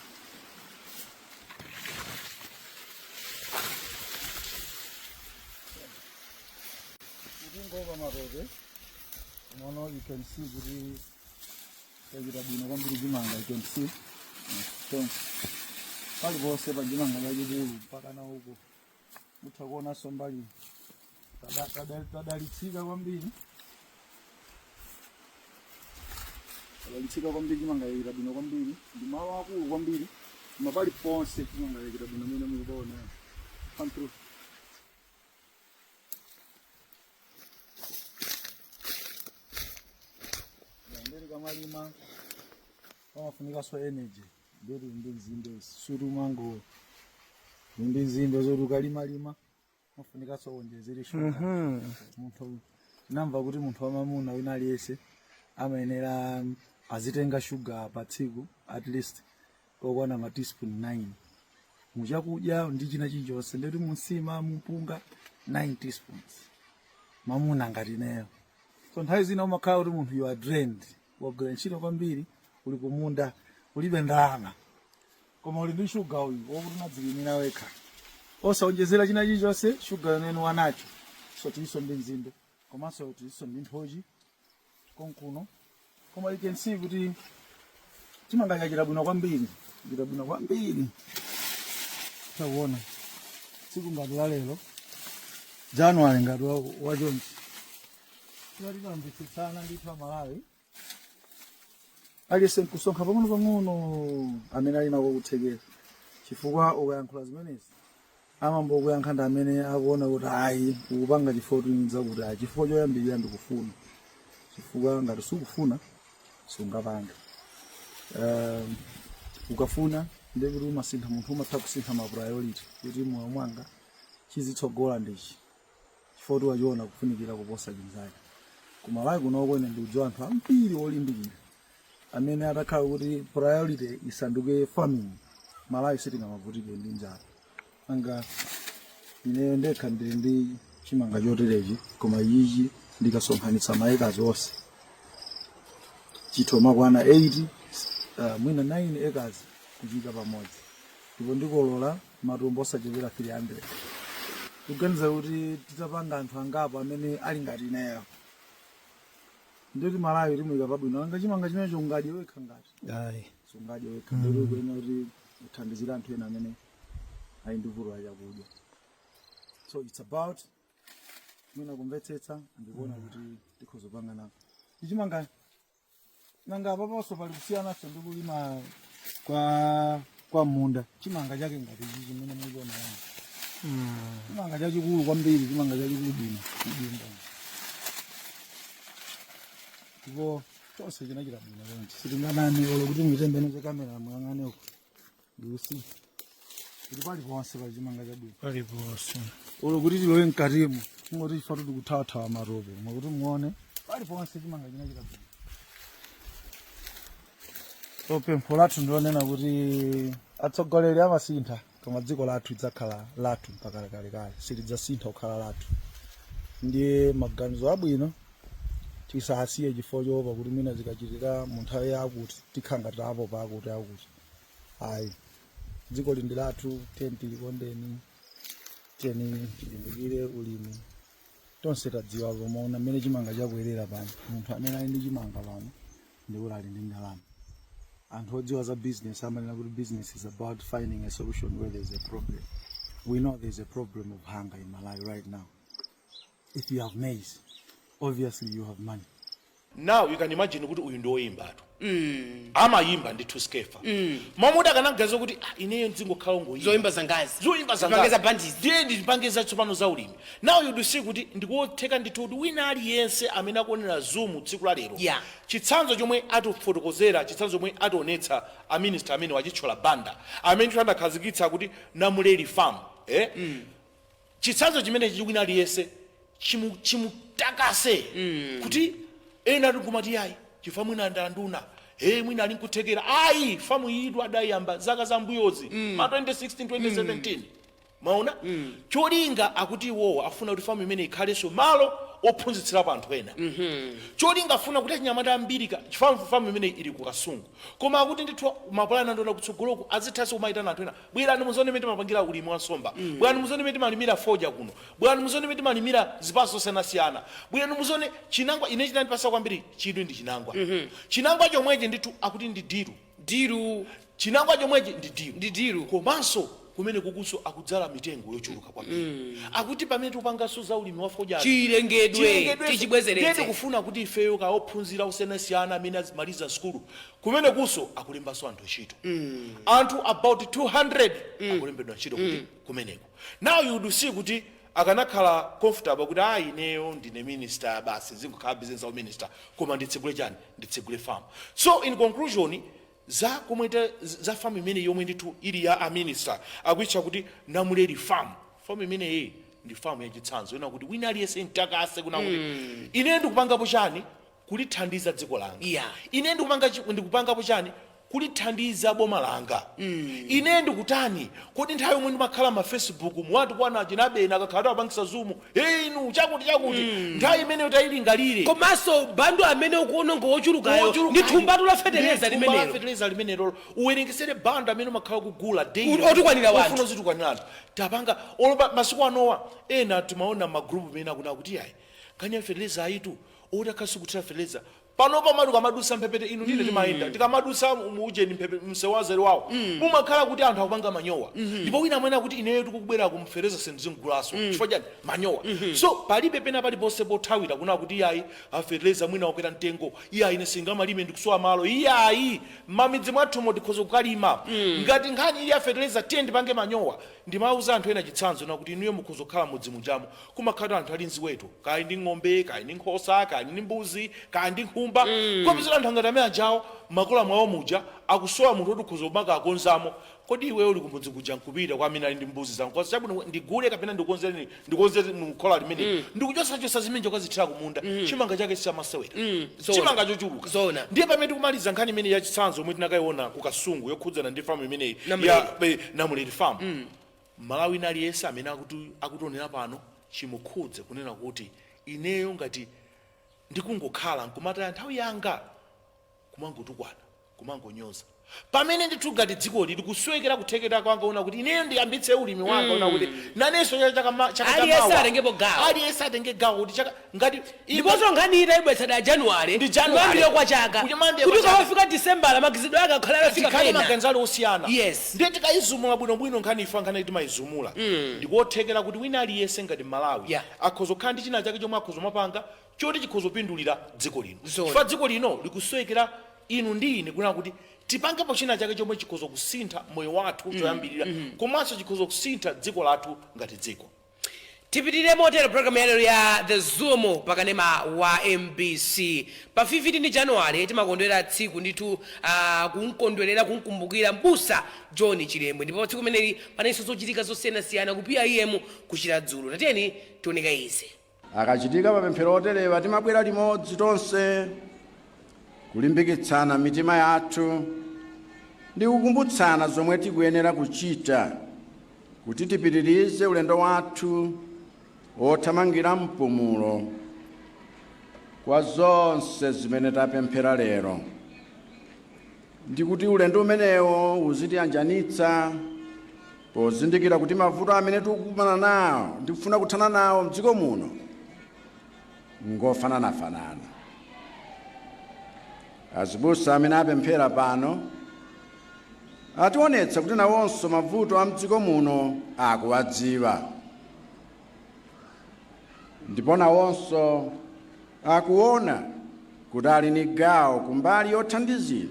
Kuti matope mono, you can see kuti chachita bwino kwambiri chimanga. You can see chonse paliponse pa chimanga chachikulu mpaka na uko mutha kuonanso mbali. Tadalitsika kwambiri. Adalitsika kwambiri, chimanga chachita bwino kwambiri. Ndi malo akulu kwambiri, koma paliponse chimanga chachita bwino mmene mukupaona. Come through. Nderi kamalima pamafunikanso energy. Nderi ndi nzimbe, suti ndi nzimbe zoti ukalimalima mafunikanso wonjezere shuga. Munthu namva kuti munthu wamamuna wina aliyense amayenera azitenga shuga pa tsiku at least kokwana ma teaspoon 9 muchakudya ndi china chilichonse. Ndeti munsima, mumpunga, 9 teaspoons, mamuna ngati ineyo. So nthawi zina umakhala kuti munthu you are drained, wagwira ntchito kwambiri, uli kumunda, ulibe ndalama, koma uli ndi shuga uyu wokuti unadzilimira wekha osaonjezera china chilichonse, shuga yonene wanacho. So tiliso ndi nzimbe, komanso tiliso ndi nthochi konkuno. Koma you can see kuti chimanga chachita bwino kwambiri, chachita bwino kwambiri. Takuona tsiku ngati la lero, January ngati wachonchi, tikamvetsetsana ndithu Amalawi, aliyense nkusonkha pang'ono pang'ono amene ali nako kuthekera, chifukwa ukayankhula zimenezi amambo kuyankha ndi amene akuona kuti ayi, ukupanga chifukwa kuti kuti ayi, chifukwa choyambirira ndikufuna, chifukwa ngati sukufuna sungapange. Ukafuna ndekuti umasintha, munthu umatha kusintha ma priority kuti moyo mwanga chizitsogola ndichi, chifukwa kuti wachiona kufunikira kuposa chinzake. Kumalawi kunoko ine ndikudziwa anthu ambiri olimbikira amene atakhala kuti priority isanduke farming, Malawi sitingamavutike ndi njala. Anga ineyo ndekha ndili ndi chimanga choterechi, koma ichi ndikasonkhanitsa ma acres onse chithu makwana 8, mwina 9 acres kuchika pamodzi, ndipo ndikolola matumbo osachepera 300. Kuganiza kuti titapanga anthu angapo amene ali ngati ineyo, nditi Malawi timuyika pabwino. Anga chimanga chimenecho ungadye wekha ngati?
Ayi.
Sungadye wekha. Nditi ukuyenera kuti uthandizire anthu ena amene ali ndi vuto la chakudya. So it's about mwina kumvetsetsa ndikuona kuti tikhoza kupanga nako ichimanga. Nanga apaponso pali kusiyananso ndi kulima kwa munda. Chimanga chake ngati ichi chimene mukuona yani, chimanga chachikulu kwambiri, chimanga chachikulu bwino mdimba, ndipo chonse chinachita bwino chonchi. Sitinganame, olo kuti muitembenuze kamera muyang'ane uko, you see kuti paliponse pali chimanga chabwino.
Paliponse.
Olo kuti tilowe mkatimo, kungoti ifa kuti kuthawathawa matope, koma kuti muone paliponse chimanga chinachita bwino. So pempho lathu ndilonena kuti atsogoleri amasintha, koma dziko lathu lidzakhala lathu mpaka kalekale, silidzasintha kukhala lathu. Ndiye maganizo abwino tisasiye chifukwa choopa kuti mwina zikachitika mu nthawi yakuti tikhala ngati tapopa akuti akuti ayi. Dziko lindi lathu, tiyeni tilikondeni, tiyeni tilimbikire ulimi. Tonse tadziwa pomaona mmene chimanga chakwerera pano. Munthu amene ali ndi chimanga pano ndikuti ali ndi ndalama. Anthu odziwa za business amanena kuti business is about finding a solution where there is a problem. We know there is a problem of hunger in Malawi right now. If you have maize, obviously you have money.
Now you can imagine kuti uyu ndi woyimbatu, amayimba ndithu Skeffa. Mamuti akanaganiza kuti, ah, ineyo ndizingokhala ngoyimba
zoyimba zangazi,
zoyimba.
Zipange za bandizi.
Ndiye ndipange zatsopano za ulimi. Now you'd see kuti ndikuotheka ndithu kuti wina aliyense amene akuonera Zoom tsiku la lero, chitsanzo chomwe atifotokozera, chitsanzo chomwe ationetsa a minister amene wachitchola Banda, amene ndithu anakhazikitsa kuti Namuleli Farm, eh? Chitsanzo chimenechi wina aliyense chimutakase kuti ena tikumati ayi, chifukwa mwina ndanduna, hey, mwina ali nkuthekera. Ayi, famu iyitu adayamba zaka zambuyozi, ma 2016, 2017. Maona cholinga akuti iwowo afuna kuti famu imene ikhalenso malo ophunzitsirapo anthu ena. Cholinga afuna kuti achinyamata ambiri chifukwa famu imene ili ku Kasungu, koma akuti ndithu mapulani andiona kutsogoloku azithanso kumayitana anthu ena: bwerani muzione imene timapangira ulimi wa nsomba, bwerani muzione imene timalimira fodya kuno, bwerani muzione imene timalimira zipatso zosiyanasiyana, bwerani muzione chinangwa. Ine chinandipasa kwambiri chidwi ndi chinangwa. Chinangwa chomwechi ndithu akuti ndi diru.
Diru.
Chinangwa chomwechi ndi diru.
Ndi diru.
Komanso Kumene kukunso akudzala mitengo yochuluka kwambiri. Akuti pamene tikupanganso za ulimi wa fodya,
chilengedwe tichibwezeretse.
Kufuna kuti ifeyo kaophunzira osiyanasiyana amene azimaliza sukulu, kumene kunso akulembanso anthu ntchito. Anthu about 200 akulembedwa ntchito kuti kumeneko. Now you would see kuti akanakhala comfortable kuti, "Ah, ineyo ndine minister basi, zingokhala business wa minister, koma nditsegule chani? Nditsegule farm." So in conclusion, za komwete za farm imene yomwe ndithu ili ya a minister, akuitcha kuti Namuleri Farm. Farm imeneyi ndi farm yachitsanzo ina kuti wina aliyense mtakase kuna kuti ine ndikupangapo chani kulithandiza dziko langa? Ine ndikupangapo chani kulithandiza boma langa? Ine ndikutani? Kodi nthawi yomwe ndimakhala ma Facebook muwatukwana chinabena, akakhala apangisa Zoom, "Hey, inu chakuti chakuti," nthawi imeneyo tayilingalire.
Komanso bundle amene ukuononga wochulukayo ndi thumbatu la fetereza
Ndi thumba la
limenelo.
Fetereza limenelo, uwerengesere bundle amene umakhala kugula daily.
Otukwanira wanthu.
Ofuna uzitukwanira anthu. Tapanga olopa masiku anowa, ena timaona magrupu amene akuna kuti ayi, nkhani ya fetereza ayitu, otakhaso kuthira fetereza panopa mati ukamadusa mphepete, inu ndine timayenda, tikamadusa muujeni mphepe msewazere wawo, mumakhala kuti anthu akupanga manyowa. Ndipo wina amene akuti, "Ineyo tikukubwera kumfereza sindizingulaso." Chifukwa chani? Manyowa. So palibe pena paliponse pothawira kuna kuti iyayi, afereza mwina wakwera mtengo, iyayi, ine singamalime, ndikusowa malo. Iyayi, mamidzi mwathumo tikhoza kukalima. Ngati nkhani ili ya fertilizer, tiye ndipange manyowa. Ndimauza anthu ena chitsanzo na kuti inuyo mukhoza kukhala mudzi mujamo, kumakhala anthu ali nziweto, kaya ndi ng'ombe, kaya ndi nkhosa, kaya ndi mbuzi, kaya ndi nkhumba. Kwapezera anthu angati amene ajawo makola mwawo muja akusowa munthu woti ukhoza kumaka akonzamo. Kodi iweyo uli kumudzi kuja nkupita kwa amene ali ndi mbuzi za nkhosa, "Chabwino, ndigule kapena ndikonzere, ndikonzere mukhola limene ndikuchosachosa zimene ukazithira kumunda?" Chimanga chake sichamasewera.
Zona.
Chimanga chochuluka.
Zona.
Ndiye pamene tikumaliza nkhani imene yachitsanzo omwe tinakayiona ku Kasungu yokhudzana ndi famu imeneyi
Namuleri.
ya Namuleri Farm, Malawi ina aliyense amene akutionera pano, chimukhudze kunena kuti ineyo ngati ndikungokhala nkumataya nthawi yanga kumangotukwana, kumangonyoza, pamene ndithu ngati dzikoli likuswekera kuthekera kwanga una kuti ineyo ndiyambitse ulimi wanga, una kuti nanenso chaka
Aliyense
chamawa
atengepo gawo.
Aliyense atenge gawo kuti chaka ngati
Ndiponso nkhani ita ibwetsa da January.
Ndi January.
Kuyambira kwa chaka.
Kuyambira
kuti
kwa chaka.
ukafika December magizidwe ake akhala afika
Tikhale
pena.
maganizo ali osiyana.
Yes.
Ndiye tikayizumula bwinobwino nkhani ifa, nkhani timayizumula, ndikothekera kuti wina aliyense ngati Malawi akhoza kukhala ndi china chake chomwe akhoza mapanga choti chikhoza kupindulira dziko lino.
Zona.
Chifukwa dziko lino likusowekera inu ndi ine kunena kuti tipangepo china chake chomwe chikhoza kusintha moyo wathu choyambirira, komanso chikhoza kusintha dziko lathu ngati dziko.
Tipitirire motero programu yalero ya The Zoom pakanema wa MBC. Pa 15 January timakondwera tsiku ndithu kumkondwerera, kumkumbukira mbusa John Chilembwe. Ndipo pa tsiku limeneli panenso zochitika zosiyanasiyana ku PIM kuchita dzulo. Tatiyeni tioneka izi.
Akachitika mapemphero oterewa, timabwera limodzi tonse kulimbikitsana mitima yathu ndi kukumbutsana zomwe tikuyenera kuchita kuti tipitirize ulendo wathu othamangira mpumulo kwa zonse zimene tapemphera lero, ndi kuti ulendo umenewo uzitiyanjanitsa pozindikira kuti mavuto amene tikukumana nawo ndi kufuna kuthana nawo mdziko muno ngofananafanana. Azibusa amene apemphera pano ationetsa kuti nawonso mavuto a mdziko muno akuwadziwa, ndipo nawonso akuona kuti ali ni gawo kumbali yothandizira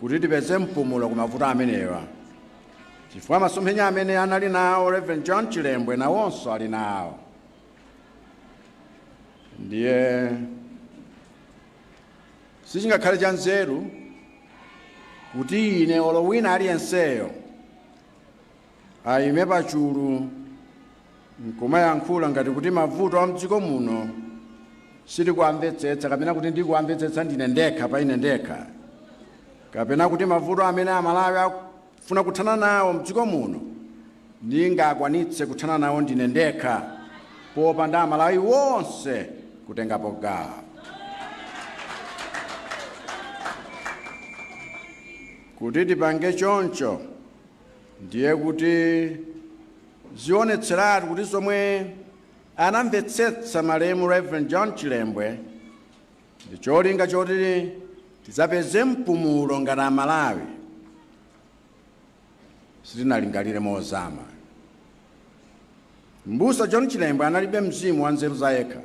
kuti tipeze mpumulo ku mavuto amenewa, chifukwa masomphenya amene anali nawo Reverend John Chilembwe nawonso ali nawo. Ndiye sichingakhale cha nzeru kuti ine olo wina aliyenseyo ayime pachulu nkumayankhula ngati kuti mavuto a mdziko muno sitikuamvetsetsa, kapena kuti ndikuamvetsetsa ndine ndekha pa ine ndekha, kapena kuti mavuto amene Amalawi akufuna kuthana nawo mdziko muno ndingakwanitse kuthana nawo ndine ndekha popanda Amalawi wonse kutengapo gawo. Kuti tipange choncho, ndiye kuti zionetseratu kuti zomwe anamvetsetsa malemu Reverend John Chilembwe ndi cholinga choti tidzapeze mpumulo ngati Amalawi. Sitinalingalire mozama. Mbusa John Chilembwe analibe mzimu wa nzeru za yekha.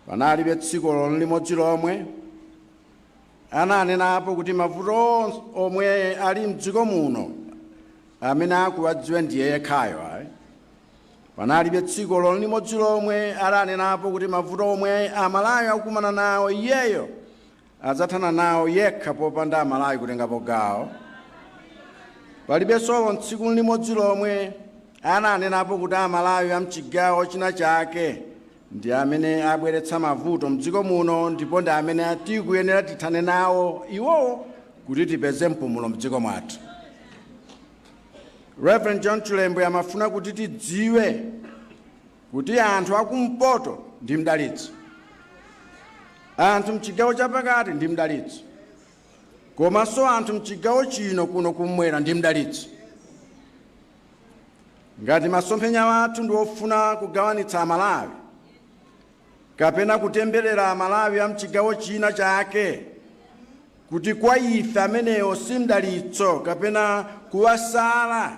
Panalibe tsiku limodzi lomwe ananenapo kuti mavuto omwe ali mdziko muno amene akuwadziwa ndiye yekhayo, ayi. Panalibe tsiku limodzi lomwe ananenapo kuti mavuto omwe Amalawi akukumana nawo iyeyo adzathana nawo yekha popanda Amalawi kutengapo gawo. Palibenso tsiku limodzi lomwe ananenapo kuti Amalawi a mchigawo china chake ndi amene abweretsa mavuto mdziko muno ndipo ndi amene tikuyenera tithane nawo iwowo kuti tipeze mpumulo mdziko mwathu. Reverend John Chilembwe amafuna kuti tidziwe kuti anthu akumpoto ndi mdalitso, anthu mchigawo chapakati ndi mdalitso, komanso anthu mchigawo chino kuno kumwera ndi mdalitso. Ngati masomphenya athu ndi ofuna kugawanitsa Amalawi kapena kutemberera Amalawi a mchigawo china chake kuti kwa ife amenewo si mdalitso, kapena kuwasala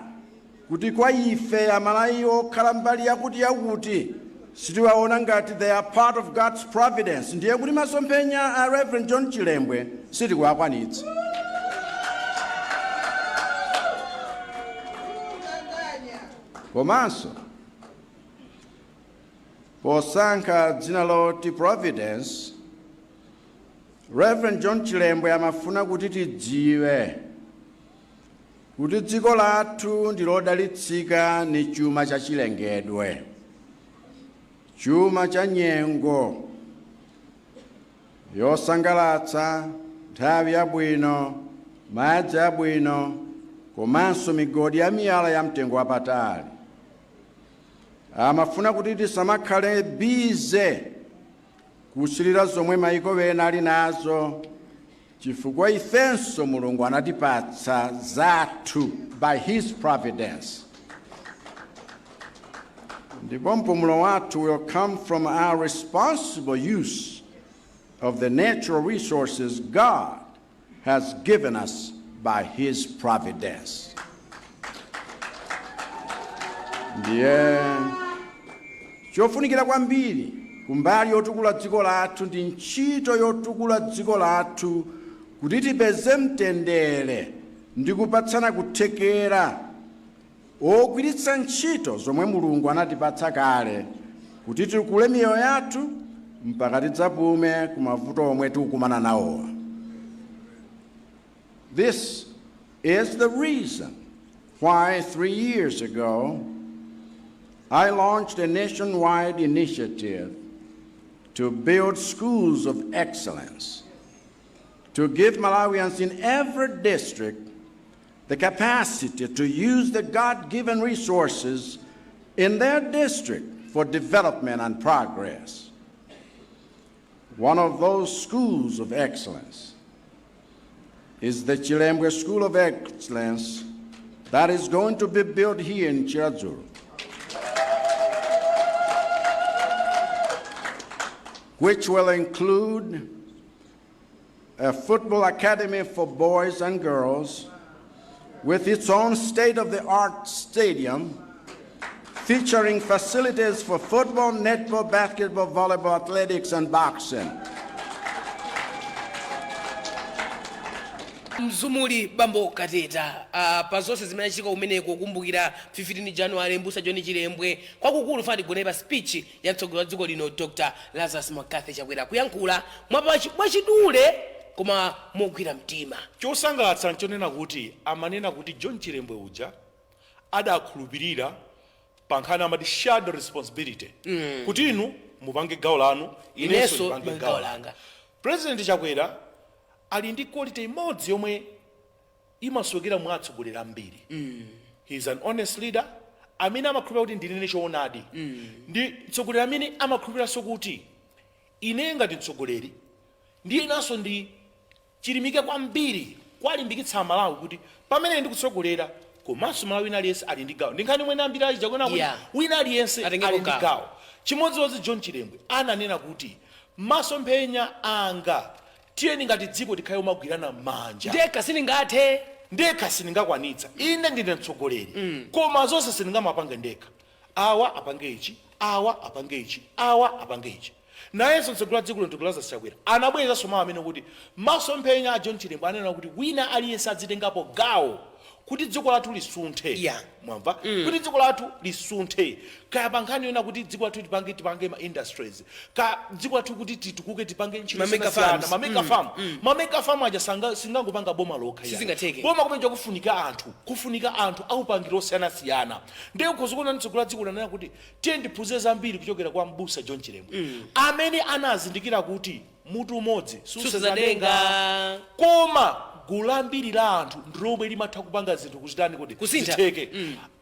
kuti kwa ife Amalawi okhala mbali yakuti yakuti sitiwaona ngati they are part of God's providence, ndiye kuti masomphenya a Reverend John Chilembwe sitikuwakwanitsa. Komanso posankha dzina loti Providence, Reverend John Chilembwe amafuna kuti tidziwe kuti dziko lathu ndi lodalitsika ni chuma cha chilengedwe, chuma cha nyengo yosangalatsa, nthawi yabwino, madzi abwino, komanso migodi ya miyala ya mtengo wapatali. Amafuna kuti tisamakhale busy kusilira zomwe maiko ena ali nazo, chifukwa ifenso Mulungu anatipatsa zathu by his providence. Ndipo mpumulo wathu will come from our responsible use of the natural resources God has given us by his providence. Ndiye chofunikira kwambiri kumbali yotukula dziko lathu ndi ntchito yotukula dziko lathu kuti tipeze mtendere ndi kupatsana kuthekera ogwiritsa ntchito zomwe Mulungu anatipatsa kale kuti tikule miyoyo yathu mpaka tidzapume ku mavuto omwe tikukumana nawowa. This is the reason why 3 years ago I launched a nationwide initiative to build schools of excellence, to give Malawians in every district the capacity to use the God-given resources in their district for development and progress. One of those schools of excellence is the Chilembwe School of Excellence that is going to be built here in Chiradzulu, which will include a football academy for boys and girls with its own state-of-the-art stadium featuring facilities for football, netball, basketball, volleyball, athletics, and boxing.
Mzumuli Bambo Kateta, pa zonse zimene achitika kumeneko kukumbukira 15 January, Mbusa John Chilembwe, kwakukulu fati tigone speech ya mtsogoleri wa dziko lino Dr Lazarus McCarthy Chakwera, kuyankhula mwachidule koma mogwira mtima.
Chosangalatsa nchonena kuti amanena kuti John Chilembwe uja adakhulupirira pa nkhani amati shared responsibility, kuti inu mupange gawo lanu, inenso
inenso
ndipange
ndipange
gawo
gawo
langa.
Langa.
President Chakwera ali ndi quality imodzi yomwe imasowekera mwa atsogoleri ambiri. He is an honest leader amene amakhulupirira kuti ndinene choonadi, ndi mtsogoleri amene amakhulupiriranso kuti ine ngati mtsogoleri ndiyenanso ndi chilimike kwambiri kwalimbikitsa Amalawi kuti pamene ndikutsogolera, komanso Malawi wina aliyense ali ndi gawo. Ndi nkhani imwe inambiri aja kuona kuti wina aliyense
atengepo
ali ndi
gawo.
Gawo. Chimodzimodzi John Chilembwe ananena kuti masomphenya anga, tiyeni ngati dziko tikhale omagwirana manja.
Ndekha sindingathe.
Ndekha sindingakwanitsa. Ine ndine mtsogoleri, koma zonse sindingamapange ndekha. Awa apange ichi, awa apange ichi, awa apange ichi. Nayenso mtsogoleri wa dziko lino, Dr Lazarus Chakwera, anabwerezanso mawu amene kuti masomphenya a John Chilembwe anena kuti wina aliyense adzitengapo gawo kuti dziko lathu lisunthe. Mwamva? Kuti dziko lathu lisunthe, kaya pa nkhani yona kuti dziko lathu tipange ma industries, ka dziko lathu kuti titukuke, tipange ntchito
Ma mega
zosiyanasiyana,
farms.
Ma mega farm. Ma mega farm aja singangopanga boma lokha, iya.
Sizingatheke.
Boma kumenja kufunika anthu, kufunika anthu aupangira osiyanasiyana. Ndiye ukhoza kuona mtsogoleri wa dziko lanena kuti tiye ndiphunzire zambiri kuchokera kwa mbusa John Chilembwe, amene anazindikira kuti mutu umodzi
susenza
susenza denga,
denga.
Koma gulu lambiri la anthu ndilomwe limatha kupanga zinthu kuchitani kuti
Kusintha.
zitheke.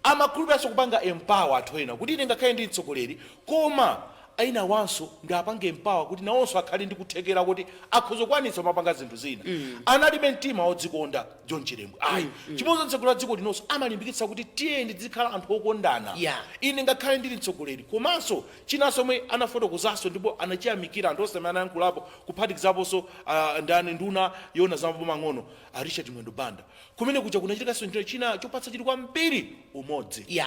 Amakhulupiranso kupanga empower anthu ena, kuti ine ngakhale ndi mtsogoleri, koma ena wanso ndi apange empower kuti nawonso akhale ndi kuthekera kuti akhoza kukwanitsa kumapanga zinthu zina. Analibe mtima wodzikonda John Chilembwe, ayi. Chimodzi, mtsogoleri wa dziko linonso amalimbikitsa kuti tiyeni tizikhala anthu okondana. Ine ngakhale ndili mtsogoleri, komanso chinanso omwe anafotokozanso ndipo anachiyamikira anthu onse amene anayankhulapo, kuphatikizaponso ndani, nduna yona za maboma ang'ono, a Richard Mwendo Banda, kumene kuja kunachitikanso chinthu china chopatsa chidwi kwambiri, umodzi.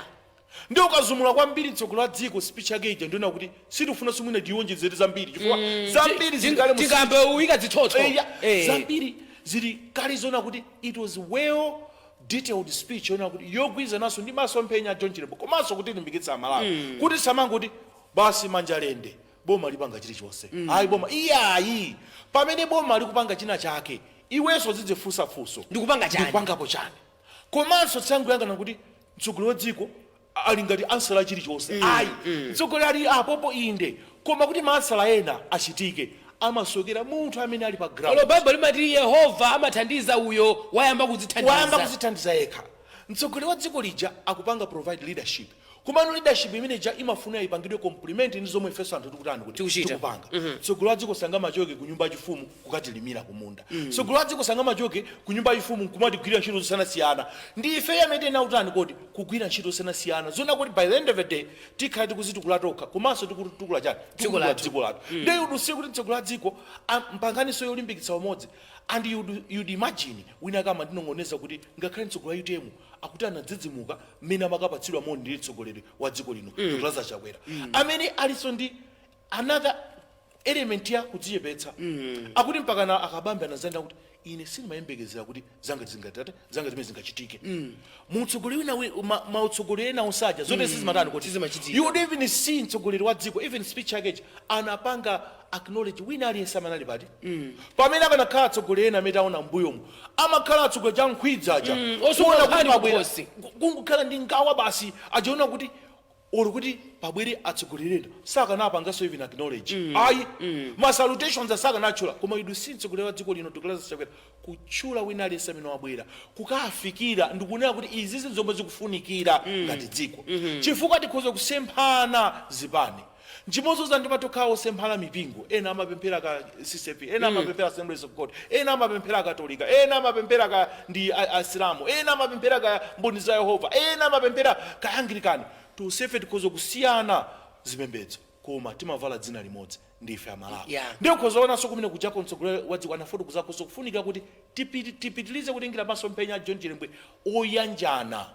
Ndi ukazumula kwambiri mtsogoleri wa dziko speech yake ija, ndiona kuti sitifuna mwina tiwonjezere zambiri, chifukwa zambiri zili kale mu
Tingambe uyika zitsotso.
Eya, zambiri zili kale, zona kuti it was well detailed speech yona kuti yogwirizananso ndi masomphenya a John Chilembwe, komanso kuti limbikitsa Amalawi kuti samangoti basi manja lende, boma lipanga chilichonse. Ayi, boma iyayi. Pamene boma likupanga china chake, iwenso zidzifunsafunso:
Ndikupanga chani?
Ndikupangapo chani? Komanso tsangoyang'ana kuti mtsogoleri wa dziko ali ngati ansala chilichonse, ayi. Mtsogoleri ali apopo, inde, koma kuti maansala ena achitike amasokera munthu amene ali pa ground.
Olo Baibulo limati Yehova amathandiza uyo wayamba kudzithandiza.
Wayamba kuzithandiza yekha. Mtsogoleri wa dziko lija akupanga provide leadership, komano leadership imeneja imafuna ipangidwe complement ndi zomwe ifenso anthu tikutani kuti
Tikuchita.
tikupanga. Mtsogoleri wa dziko sangamachoke ku nyumba yachifumu kukatilimira kumunda. Mtsogoleri wa dziko sangamachoke ku nyumba yachifumu kumatigwirira ntchito zosiyanasiyana. Ndi ife amene tena kutani kodi kugwira ntchito zosiyanasiyana, zona kuti by the end of the day tikhale tikuzitukula tokha, komanso tikutukula chani? Tikutukula
lathu.
Dziko lathu. Ndiye udusiye kuti mtsogoleri wa dziko mpanganiso yolimbikitsa umodzi. And you'd imagine wina kama ndinong'oneza kuti ngakhale mtsogoleri wa UTM akuti anadzidzimuka mmene amakapatsidwa moni ndi mtsogoleri wa dziko lino, Dr Lazarus Chakwera, amene alinso ndi another element ya kudzichepetsa. Akuti mpakana akabambe anazanena kuti ine sindimayembekezera kuti zanga zingatate, zanga zimene zingachitike. Mutsogoleri wina mautsogoleri ena onsaja zote sizimatani kuti
Sizimachitika.
You would even see mtsogoleri wa dziko, even speech yakechi anapanga acknowledge wina aliyense amene ali pati. Pamene akanakhala atsogoleri ena amene taona mbuyomu, amakhala atsogoleri cha nkhwidzi aja,
Osunga
kuona kuti
nkhani
pabwera
kukhosi.
Kungokhala ndi ngawa basi. Ajaona kuti uli kuti pabwere atsogoleri ena sakanapanganso even acknowledge, ayi. Ma salutations asakanatchula. Koma you see mtsogoleri wa dziko lino, Dr Lazarus Chakwera, kutchula wina aliyense amene wabwera kukafikira, ndikunena kuti izi zomwe zikufunikira ngati dziko, chifukwa tikhoza kusemphana zipani nchimodzi, ndimatokhala osemphana mipingo. Ena amapemphera ka CCAP, ena amapemphera Assemblies of God, ena amapemphera Katolika, ena amapemphera ka ndi Asilamu, ena amapemphera ka Mboni za Yehova, ena amapemphera ka Anglican. Tonsefe tikhoza kusiyana zipembedzo, koma timavala dzina limodzi, ndife Amalawi. Ndiye ukhoza onanso kumene kujako mtsogoleri wa dziko anafotokozakonso kufunika kuti tipitilize kutengera masomphenya a John Chilembwe oyanjana,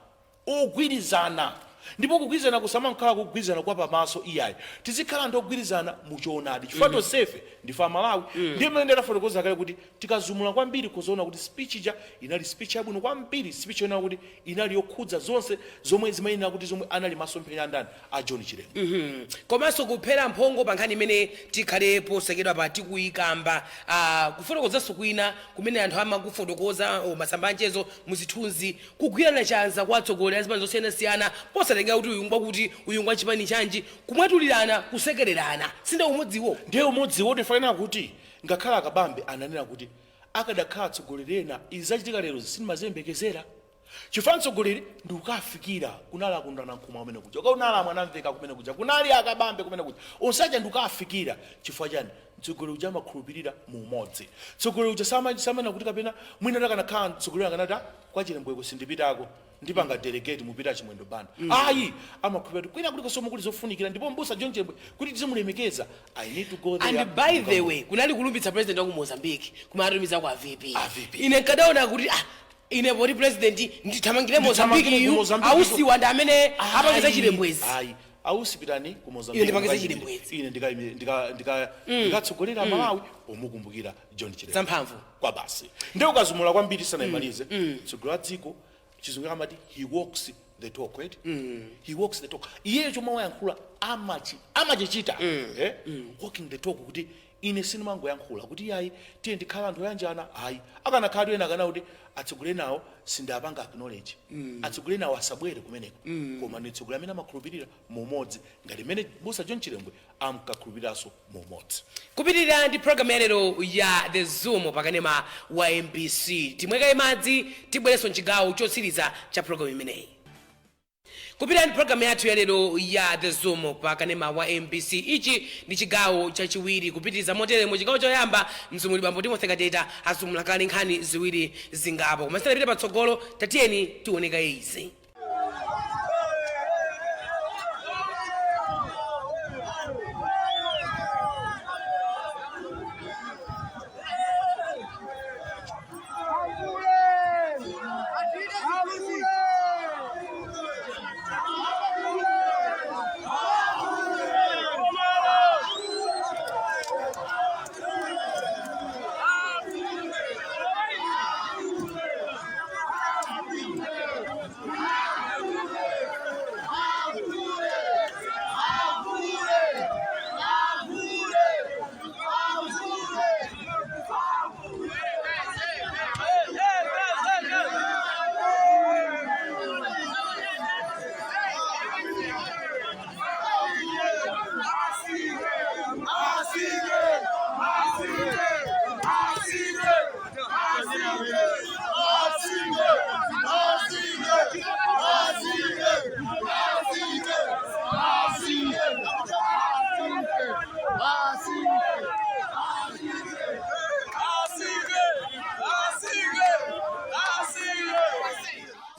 ogwirizana. Ndipo kugwirizana kusamakhala kugwirizana kwa pamaso, iyayi. Tizikhala ndi ogwirizana muchoonadi, chifukwa tonsefe ndife Amalawi. Ndiye mmene ndatafotokoza kale kuti tikazumula kwambiri, kuzoona kuti speech ija inali speech yabwino kwambiri, speech yonena kuti inali yokhudza zonse zomwe zimayenera kuti zomwe anali masomphenya andani, a John Chilembwe.
Komanso kuphera mphongo pa nkhani imene tikhale posekedwa pa tikuyikamba, kufotokozanso kwina kumene anthu amakufotokoza masamba anchezo muzithunzi, kugwirana chanza kwa atsogoleri a zipani zosiyanasiyana, posatengera kuti uyu ngwakuti, uyu ngwa chipani chanji, kumwatulirana, kusekererana, sinde umodziwo?
Ndiye umodziwo. Tifanira kuti ngakhale akabambe ananena kuti akadakhala atsogoleri ena, izi zachitika lero sindimaziyembekezera, chifukwa mtsogoleri ndi kukafikira. Kunali akundana nkhumwa kumene kuja, kunali amwanamveka kumene kuja, kunali akabambe kumene kuja, onsaja ndi kukafikira. Chifukwa chani? Mtsogoleri uja amakhulupirira mu umodzi. Mtsogoleri uja samana kuti kapena mwina takanakhala mtsogoleri akanati, "Ah, kwa Chilembweko sindipitako, ndipanga delegate, mupita Chimwendo Banda." Ayi, amakhulupirira kuti kwina kulikonse komwe kuli zofunikira, ndipo mbusa John Chilembwe kuti tizimulemekeza, I need to go there.
And by the way, kunali kulumbitsa president wa ku Mozambique, kumatumiza kwa VP.
A VP.
Ine nkadaona kuti ah, Ine poti president ndithamangire
Ndithamangire
Mozambiki
ku
yu.
Mozambiki.
Ausiwa ndi amene apangisa
Ayi,
chilembwezi.
Ayi, Ausi pitani ku Mozambique.
Ine ndipangise
mukayimire.
chilembwezi.
Ine ndikatsogolera Malawi pomukumbukira John Chilembwe.
Zamphamvu.
Kwa basi. Ndiye ukazumula kwambiri sanayimalize, mtsogoleri wa dziko, chizungu amati he walks the talk, right? He walks the talk. Iyeyo chomwe wayankhula amachichita, eh? Walking the talk, kuti ine sindimangoyankhula kuti yayi, tiye ndikhala anthu oyanjana, ayi. Akanakhala ena akana kuti atsogoleri nawo sindapanga acknowledge, atsogoleri nawo asabwere kumeneko, koma ndi mtsogoleri amene amakhulupirira mumodzi ngati mmene Busa John Chilembwe amkakhulupiriranso mumodzi.
Kupitirira ndi programu ya lero ya The Zoom pakanema wa MBC, timwekaye madzi, tibwerenso mchigawo chotsiriza cha programu imeneyi. Kupitira ndi programu yathu ya lero ya The Zoom pakanema wa MBC, ichi ndi chigawo chachiwiri. Kupitiriza motere, mu chigawo choyamba mzumuli bambo Timothy Kateta azumula kale nkhani ziwiri zingapo, koma sitinapite patsogolo, tatiyeni tioneka izi.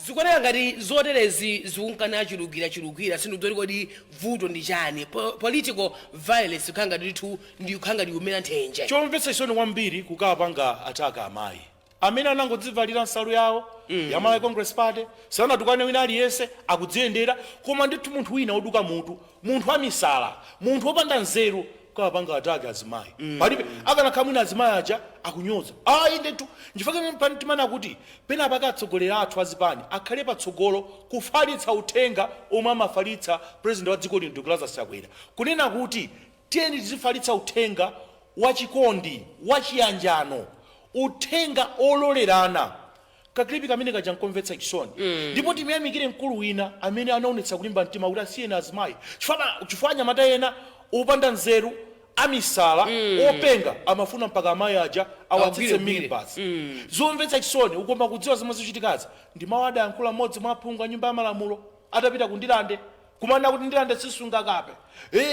Zikuoneka ngati zoterezi zikunkana chulukira, sindikudziwa kodi vuto ndi chani. Political violence kukhala ngati ndithu ndi kukhala ngati kumera nthenje.
Chomvetsa chisoni kwambiri, kukapanga attack amayi amene anangodzivalira nsalu yawo ya Malawi Congress Party, sanatukwane wina aliyense, akudziyendera, koma ndithu munthu wina woduka mutu, munthu wamisala, munthu wopanda nzeru, kukapanga attack azimayi. Palibe akanakhala mwina azimayi aja akunyoza, ayi ndithu. Nchifukwa timana kuti penapa atsogoleri athu azipani akhale patsogolo kufalitsa uthenga omwe amafalitsa president wa dziko lino, Dr Lazarus Chakwera, kunena kuti tiyeni tizifalitsa uthenga wachikondi, wachiyanjano, uthenga ololerana. Ka clip kamene kaja nkomvetsa chisoni, ndipo timuyamikire mkulu wina amene anaonetsa kulimba mtima kuti asiyeni azimayi, chifukwa anyamata ena opanda nzeru, amisala, openga, amafuna mpaka amayi aja awatsitse
Awagwire.
minibus. Zomvetsa chisoni. Ukoma kudziwa zomwe zikuchitikazi ndi mawu adayankhula mmodzi mwa aphungu a nyumba ya malamulo atapita ku Ndilande, kumanena kuti Ndilande sisunga kape,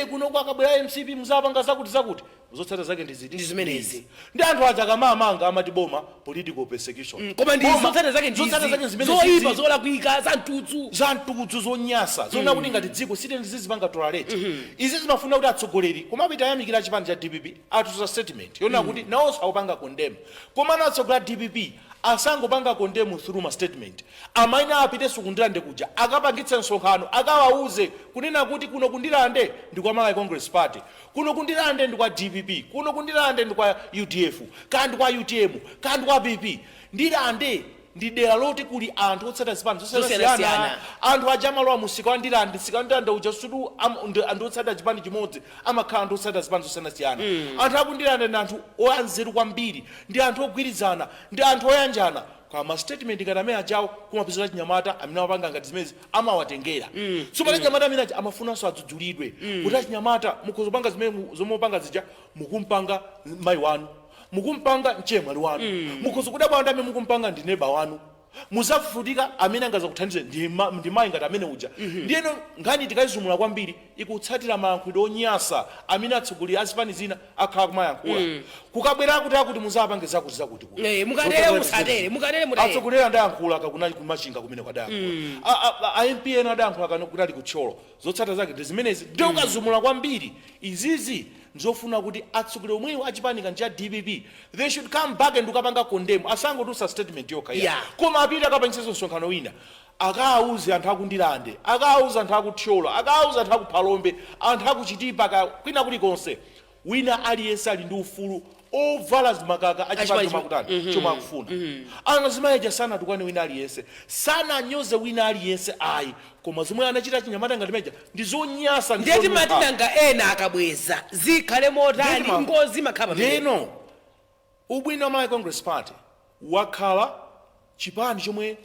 kuno akabwera MCP muzapanga zakuti zakuti. Zotsatira zake ndi ziti?
Ndi zimenezi.
Ndi anthu aja akamamanga amati boma political persecution.
Koma ndi
Boma,
zotsatira zake ndi
zotsatira zake
izi.
zimene
Zoyipa,
zizi.
zolakwika, za mtudzu.
Za mtudzu, zonyasa, zoona kuti ngati dziko sitizipanga tolerate. Izi zimafuna kuti atsogoleri, komabe tayamikira chipani cha DPP, atuza statement yona kuti nawonso akupanga condemn. Koma na atsogoleri a DPP asangopanga condemn through ma statement, amaina apitenso kundilande kuja, akapangitse msonkhano, akawauze kunena kuti kuno kundilande ndi kwa Malawi Congress Party, kuno kundilande ndi kwa DPP, kuno kundilande ndi kwa UDF, kandi ndi kwa UTM, kandi ndi kwa PP. Ndilande ndi dera loti kuli anthu otsata zipani zosiyanasiyana.
Zosiyanasiyana.
Anthu aja amalowa musika wa Ndilande, msika wa Ndilande uja sutu anthu otsata chipani chimodzi, amakhala anthu otsata zipani zosiyanasiyana. Anthu akundilande ndi anthu oyanzeru kwambiri, ndi anthu ogwirizana, ndi anthu oyanjana. Koma statement ngati amene ajawo, kumapezera chinyamata amene amapanga ngati zimenezi amawatengera. Tsopano chinyamata amene aja amafunanso adzudzulidwe, kuti achinyamata mukhoza kupanga zimene zomwe mupanga zija, mukumpanga mayi wanu, mukumpanga mchemwali wanu, mukhoza kudabwa ndi amene mukumpanga ndi neba wanu, muzafutika amene angazakuthandize ndi mayi ngati amene uja. Ndiyeno nkhani tikayizumula kwambiri, ikutsatira mayankhulidwe onyasa amene atsogoleri azipani zina akhala kumayankhula, kukabwera kuti akuti muzapange zakuti zakuti kuti.
Mukatere musatere, mukatere mutere.
Atsogoleri adayankhula kakuna kumachinga kumene kwadayankhula, a MP ena adayankhula kano kuti ali kutcholo. Zotsatira zake ndi zimenezi. Ndiye ukazumula kwambiri izizi Nzofuna kuti atsogoleri omwewo achipani cha DPP, they should come back and ukapanga condemn. Asangotulutsa statement yokha, koma apite akapangitsenso msonkhano wina, akawuze anthu akundilande, akawuze anthu akuthyolo, akawuze anthu akuphalombe, anthu akuchitipa, ka kwina kulikonse, wina aliyense ali ndi ufulu ovala zimakaka achipani chomwe akutani, chomwe akufuna. Anazimayeja sanatukwane wina aliyense, sananyoze wina aliyense ayi, koma zomwe anachita chinyamata ngati meja ndi zonyasa, ndi
Ndiye timati
zonunkha.
nanga ena akabweza zikhale motani? Ngozi imakhala pamene.
Ndeno ubwino wa Malawi Congress Party, wakhala chipani chomwe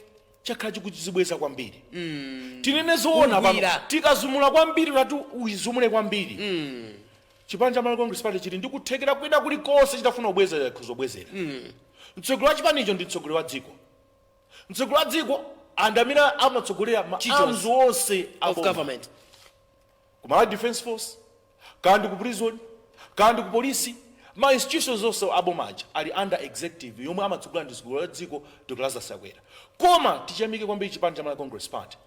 chakhala chikuchizibweza kwambiri. Tinene zoona pano,
Kugwira.
tikazumula kwambiri, tati uyizumule kwambiri, chipani cha Malawi Congress Party chili ndi kuthekera kwina kulikonse chitafuna kubwezera, kuzobwezera. Mtsogoleri wa chipanicho ndi mtsogoleri wa dziko. Mtsogoleri wa dziko and amene amatsogolera ma
Chichonse.
arms onse
of
aboma.
government.
Ku Malawi Defense Force, kandi ku prison, kandi ku polisi, ma institutions onse abomaja ali under executive yomwe amatsogolera ndi mtsogoleri wa dziko, Dr Lazarus Chakwera. Koma tichiyamike kwambiri chipani cha Malawi Congress Party,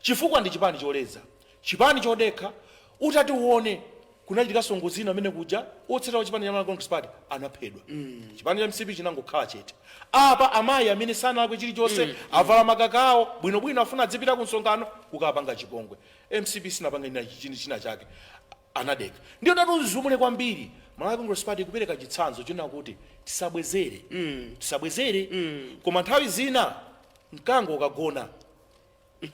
chifukwa ndi chipani choleza, chipani chodekha. Utati uone, kunachitikanso ngozi ina amene kuja otsatira wa chipani cha Malawi Congress Party anaphedwa. Chipani cha MCP chinangokhala chete. Apa amayi amene sanalakwe chilichonse, avala makaka awo bwinobwino, afuna adzipita ku msonkhano, kukapanga chipongwe. MCP sinapanga china chake, anadeka. Ndiyo tati uzumule kwambiri, Malawi Congress Party kupereka chitsanzo chonena kuti tisabwezere, tisabwezere. Koma nthawi zina mkango ukagona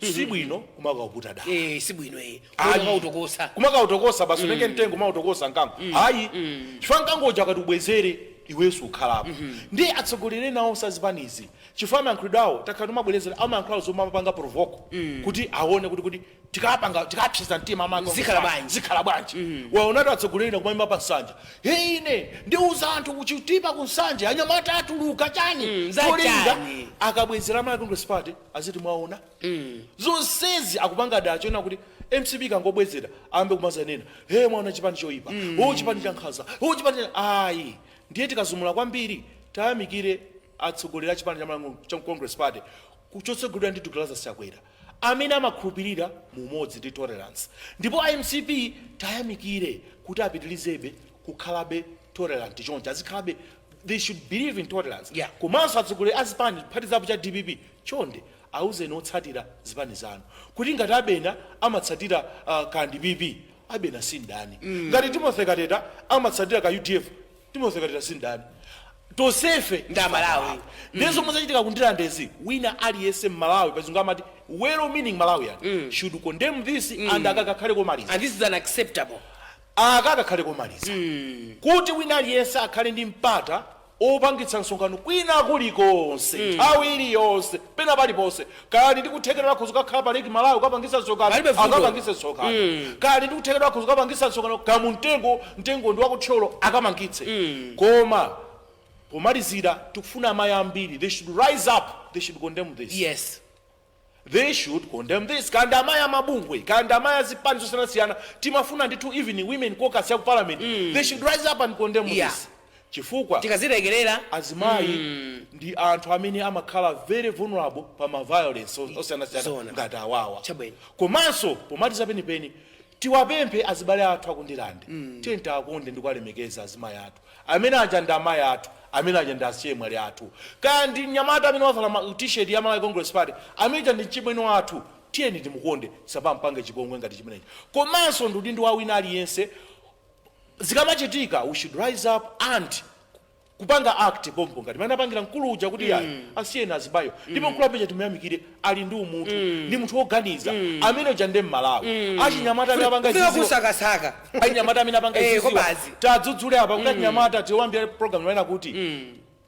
si bwino kumakauputa dala.
Eh, si bwino eh.
Ayi.
Kumakautokosa.
Kumakautokosa basi, unenge mtengo umautokosa mkango, ayi, chifukwa mkango uja akati ubwezere, iwenso ukhalapo. Ndi atsogoleri ena onse azipanizi, chifukwa amayankhulidwe awo takhala timabwerezera, amayankhula zomwe amapanga provoke kuti aone kuti tikapanga, tikapseza mtima
Zikhala bwanji?
Zikhala bwanji? Waonatu atsogoleri ena kumayima pa nsanja, "Hey, ine ndiuza anthu kuchitipa ku Nsanja, anyamata atuluka chani?"
Za
Cholinga
chani?
akabwezera Malawi Congress Party aziti mwaona zonsezi akupanga dala chona kuti MCP kangobwezera ayambe kumazanena, "He, mwaona chipani choyipa, o chipani cha nkhanza, o chipani cha..." Ayi, ndiye tikazumula kwambiri, tayamikire atsogoleri a chipani cha Malawi cha Congress Party kuchotsogoledwa ndi Dr Lazarus Chakwera, amene amakhulupirira mu umodzi ndi tolerance. Ndipo MCP tayamikire kuti apitirizebe kukhalabe tolerant choncho, azikhalabe, they should believe in tolerance. Komanso atsogoleri azipani, kuphatikizapo cha DPP, chonde auzeni otsatira zipani zanu kuti ngati abena amatsatira kandi PP, abena si ndani. Ngati Timothy Kateta amatsatira ka UDF, Timothy Kateta si ndani. Tonsefe
Ndi Amalawi.
Ndiye zomwe zachitika kundilandezi, wina aliyense mmalawi, pazungu amati well meaning Malawian, should condemn this and akakakhale komaliza.
And this is unacceptable.
Akakakhale komaliza, kuti wina aliyense akhale ndi mpata opangitsa msonkhano kwina kulikonse, nthawi iliyonse, pena paliponse. Kali ndi kuthekera lakhoza kukakhala pa Lake Malawi ukapangitsa msonkhano,
Palibe vuto.
akapangitse msonkhano. Kali ndi kuthekera lakhoza kukapangitsa msonkhano kamumtengo, mtengo ndi wakuthyolo, akamangitse. Koma pomalizira, tikufuna amayi ambiri, they should rise up, they should condemn this. They should condemn this. Kandi amayi amabungwe, kandi amayi azipani zosiyanasiyana, timafuna ndithu even women caucus ya ku parliament, they should rise up and condemn this, chifukwa
tikazilekerera,
azimayi ndi anthu amene amakhala very vulnerable pa ma violence osiyanasiyana
Zona.
ngati awawa.
Chabwino.
Komanso pomaliza penipeni, tiwapemphe azibale athu akundilande, tiye tiakonde ndi kuwalemekeza azimayi athu amene aja. Ndi amayi athu amene aja, ndi achemwali athu. Kaya ndi mnyamata amene wavala t-shirt ya Malawi Congress Party, amene aja ndi mchimwene wathu. Tiyeni timukonde, samampange chipongwe ngati chimenechi. Komanso ndi udindo wa wina aliyense, zikamachitika we should rise up and kupanga act pompo ngati mene apangira mkulu uja kuti yayi, asiyeni azibayo. Ndipo mkulu apeja timuyamikire, ali ndi umunthu, ndi munthu woganiza. Amene uja ndi Mmalawi. Achinyamata amene apanga
Kufika
iziziwa,
kusakasaka.
Achinyamata amene apanga iziziwa,
kobazi.
Tadzudzule apa kuti achinyamata, tiwambira program imene kuti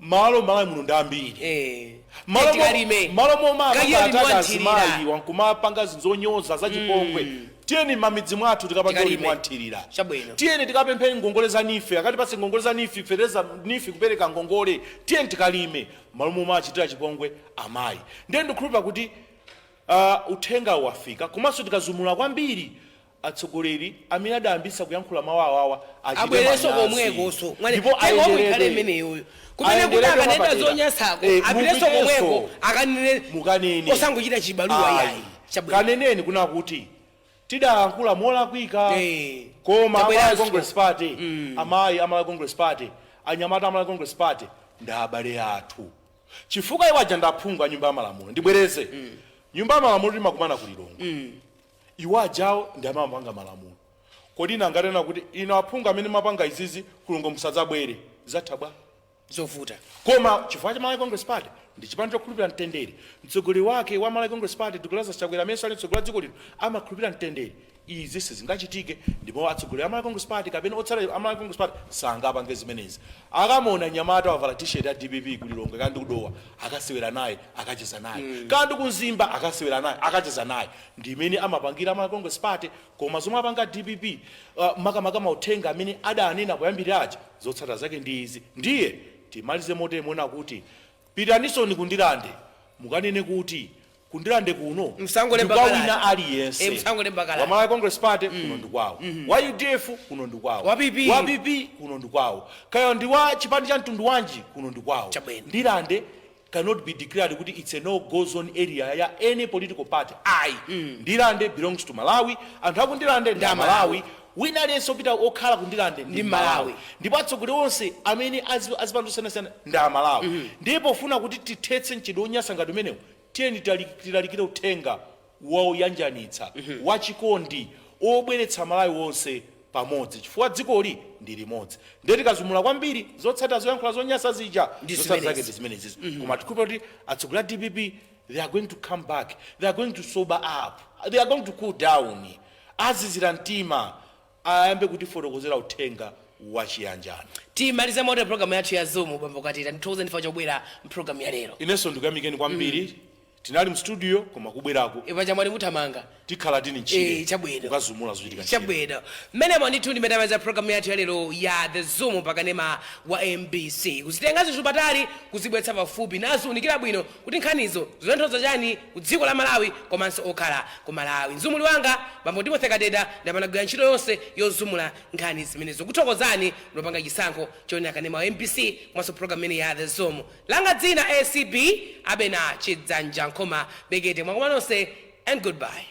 malo Malawi muno ndi ambiri. Malo
Tikalime.
Malo moma
Kayeni
apanga ataka
mwanthirira.
azimayi, wankumapanga zinzonyoza zachipongwe, tiyeni mamidzi mwathu tikapange
Tikalime.
ulimi wanthirira.
Chabwino.
Tiyeni tikapemphe ngongole za NEEF, akatipatse ngongole za NEEF, fereza NEEF kupereka ngongole, tiyeni tikalime, malo momwe achitira chipongwe amayi. Ndiye ndikukhulupirira kuti uthenga wafika. Komanso tikazumula kwambiri, atsogoleri amene adayambisa kuyankhula mawu awawa achite
Abwereso
manyazi.
komwekoso.
Ndipo
Tengo ikhale
ayenderedwe.
imeneyoyo kumene kuti
Ayenderedwe
akanena
mwapadera.
zonyasako, apirenso
mupitenso.
komweko akanene.
Mukanene.
Osangochita chibaluwa
Ayi.
yayi. Chabwino.
Kaneneni kuna kuti Tidalankhula molakwika. Koma Amalawi
Tabweranso.
Congress Party, amayi Amalawi Congress Party, anyamata Amalawi Congress Party ndi abale athu, chifukwa iwo aja ndaphungu a Nyumba ya Malamulo. Ndibwereze, Nyumba ya Malamulo timakumana ku Lilongwe. Iwo ajawo ndi amapanga malamulo. Kodi nangatena kuti ino aphungu amene mapanga izizi kulongo musadzabwere, zatha bwa?
Zovuta.
Koma chifukwa cha Malawi Congress Party ndi chipani chokhulupirira mtendere, mtsogoleri wake wa Malawi Congress Party, Dr Lazarus Chakwera, amenenso ali mtsogoleri wa dziko lino, amakhulupirira mtendere, izi sizingachitike. Ndipo atsogoleri a Malawi Congress Party kapena otsala a Malawi Congress Party sangapange zimenezi. Akamona nyamata wavala T-shirt ya DPP kulilongwe kandi kudowa, akasewera naye, akacheza naye, kandi kumzimba, akasewera naye, akacheza naye. Ndi imene amapangira Malawi Congress Party. Koma zomwe apanga DPP, makamaka mauthenga amene adanena poyambirira aja, zotsatira zake ndi izi. Ndiye timalize motere kuti pitanisoni kundilande, mukanene kuti kundilande kuno
Msangolemba
ndi kwa
kalata.
wina aliyense.
Msangolemba kalata.
Wa Malawi Congress Party kuno ndi kwawo, wa UDF kuno ndi kwawo,
Wa PP.
wa PP kuno ndi kwawo, kaya ndi wa chipani cha mtundu wanji, kuno ndi kwawo.
Chabwino.
Ndilande cannot be declared kuti it's a no go zone area ya any political party, ayi. Ndilande belongs to Malawi. Anthu akundilande ndi Amalawi. Wina aliyense opita okhala kundilande ndi
Ndi
Malawi.
Malawi.
Ndipo atsogoleri onse amene azipani osiyanasiyana ndi Amalawi. Ndipo pofuna kuti tithetse mchitidwe wonyansa ngati umenewu, tiyeni tilalikire uthenga woyanjanitsa, wachikondi, obweretsa Malawi wonse pamodzi, chifukwa dzikoli ndi limodzi. Ndiye tikazumula kwambiri, zotsatira zoyankhula zonyansa zija,
Ndi
zotsatira zake
zimenezi.
ndi zimenezizo. Koma tikupa kuti atsogoleri a DPP, they are going to come back, they are going to sober up, they are going to cool down, azizira mtima, ayambe kutifotokozera uthenga wachiyanjano.
Timalize moto programu yathu ya Zoom. Bambo Katita, ndithokoze ndifa chobwera mpulogalamu ya lero.
Inenso ndikuyamikeni kwambiri. Tinali mstudio, koma kubwerako
Ipaja mwali muthamanga.
Tikhala tini ntchire
Chabwino.
kukazumula zochitika ntchire.
Chabwino, mmenemo ndithu ndimetamaliza programu yathu yalero ya The Zoom pakanema wa MBC, kuzitenga zinthu patali kuzibweretsa pafupi, naziunikira bwino kuti nkhanizo zikutanthauza chani ku dziko la Malawi komanso okhala ku Malawi. Mzumuli wanga bambo Timothy Kadeda ndapanagwira ntchito yonse yozumula nkhani zimenezo. Kuthokozani mupanga chisankho choonera kanema wa MBC komanso programu imene ya The Zoom. Langa dzina ACB Abena Chidzanja Nkhoma Bekete. Mwakoma nonse and goodbye.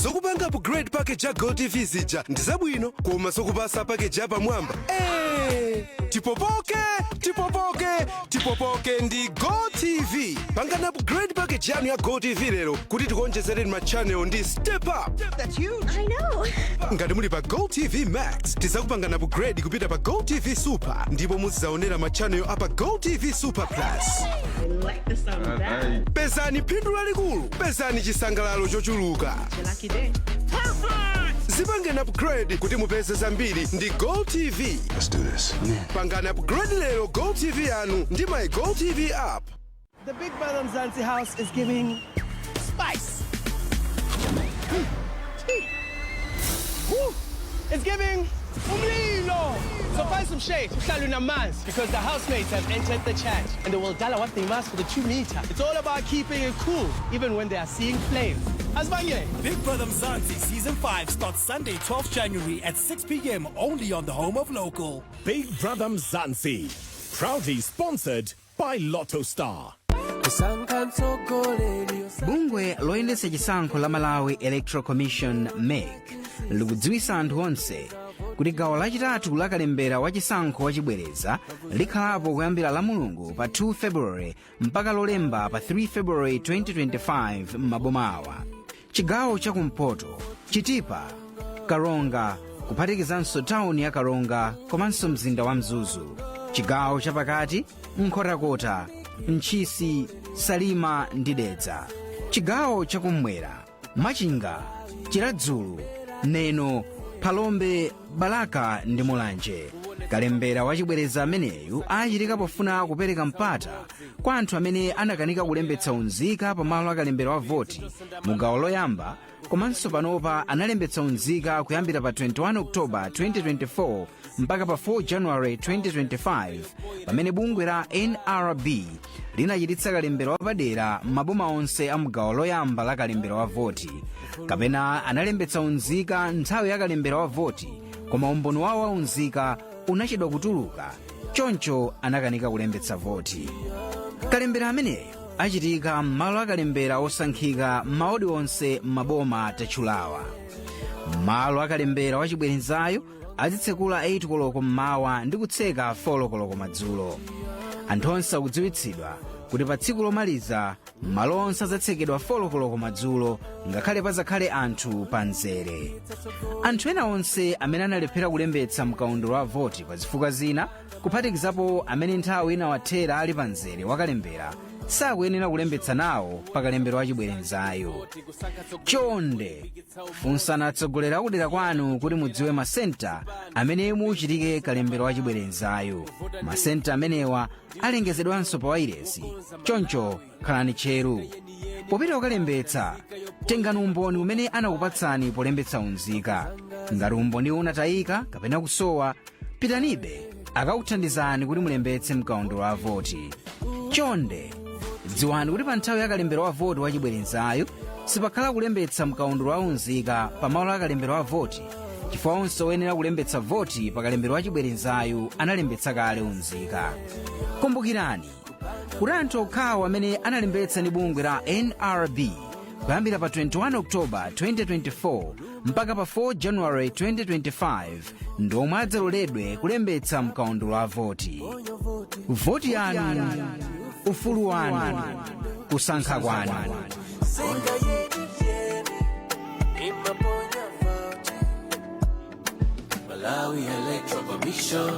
Zokupanga upgrade package ya GoTV zija ndi zabwino, koma zokupasa package yapamwamba, tipopoke, tipopoke, tipopoke ndi GoTV. Pangani upgrade package yanu ya GoTV lero kuti tikuonjezereni ma channel ndi step up.
That's huge. I know.
Ngati muli pa GoTV Max, tizakupangani upgrade kupita pa GoTV Super, ndipo muzidzaonera ma channel apa GoTV Super Plus.
I like the sound of that.
Pezani phindu lalikulu, pezani chisangalalo chochuluka.
It's your lucky day.
Zipangeni upgrade kuti mupeze zambiri ndi GoTV.
Let's do this.
Pangani upgrade lero GoTV yanu ndi My GoTV app.
The Big Brother Mzansi house is giving spice. Tea. Woo. It's giving umlilo. So find some shade, uhlale unamanzi, because the housemates have entered the chat and they will dollar what they must for the 2 meter. It's all about keeping it cool, even when they are seeing flames. Azbanye.
Big Brother Mzansi Season 5 starts Sunday, 12th January at 6 p.m. only on the home of local.
Big Brother Mzansi. Proudly sponsored by Lotto Star.
Bungwe loyendetsa chisankho la Malawi Electoral Commission, MEC, likudziwitsa anthu onse kuti gawo lachitatu la kalembera wa chisankho wachibwereza likhalapo kuyambira la Mulungu pa 2 February mpaka Lolemba pa 3 February 2025 m'maboma awa: chigawo chakumpoto, Chitipa, Karonga, kuphatikizanso tawuni ya Karonga komanso mzinda wa Mzuzu; chigawo chapakati, Nkhotakota, Ntchisi, Salima ndi Dedza; chigawo chakummwera, Machinga, Chiradzulu, Neno, Phalombe, Balaka ndi Mulanje. Kalembera wachibwereza ameneyu achitika pofuna kupereka mpata kwa anthu amene anakanika kulembetsa unzika pamalo akalembera wa voti mu gawo loyamba, komanso panopa analembetsa unzika kuyambira pa 21 October 2024 mpaka pa 4 January 2025, pamene bungwe la NRB linachititsa kalembera wapadera m'maboma onse a mgawo loyamba la kalembera wa voti, kapena analembetsa unzika nthawi ya kalembera wa voti koma umboni wawo wa unzika unachedwa kutuluka, choncho anakanika kulembetsa voti. Kalembera ameneyo Achitika m'malo akalembera osankhika m'mawodi onse m'maboma tatchulawa. Malo akalembera wachibwerezayo azitsekula 8 koloko mmawa ndi kutseka 4 koloko madzulo. Anthu onse akudziwitsidwa kuti pa tsiku lomaliza malo onse adzatsekedwa 4 koloko madzulo, ngakhale pazakhale anthu pa mzere. Anthu ena onse amene analephera kulembetsa mkaundula wa voti pa zifukwa zina, kuphatikizapo amene nthawi inawathera ali pa mzere wakalembera, sakuyenera kulembetsa nawo pa kalembera wachibwerezayo. Chonde funsani atsogoleri akudera kwanu kuti mudziwe masenta amene muchitike kalembera wachibwerezayo. Masenta amenewa alengezedwanso pa wailesi, choncho khalani tcheru. Popita kukalembetsa, tengani umboni umene anakupatsani polembetsa unzika. Ngati umboni unatayika kapena kusowa, pitanibe, akakuthandizani kuti mulembetse mkaundula wa voti. Chonde dziwani kuti pa nthawi ya kalembera wa voti wachibwerezayo sipakhala kulembetsa mkaundula wa unzika pamalo akalembera wa voti, chifukwa onse oyenera kulembetsa voti pa kalembera wachibwerezayo analembetsa kale unzika. Kumbukirani kuti anthu okhawo amene analembetsa ndi bungwe la NRB kuyambira pa 21 October 2024 mpaka pa 4 January 2025 ndi omwe adzaloledwe kulembetsa mkaundula wa voti. Voti yanu, ufulu wanu, kusankha kwanu.
Singa yeni yeni imaponya vote. Malawi Electoral Commission.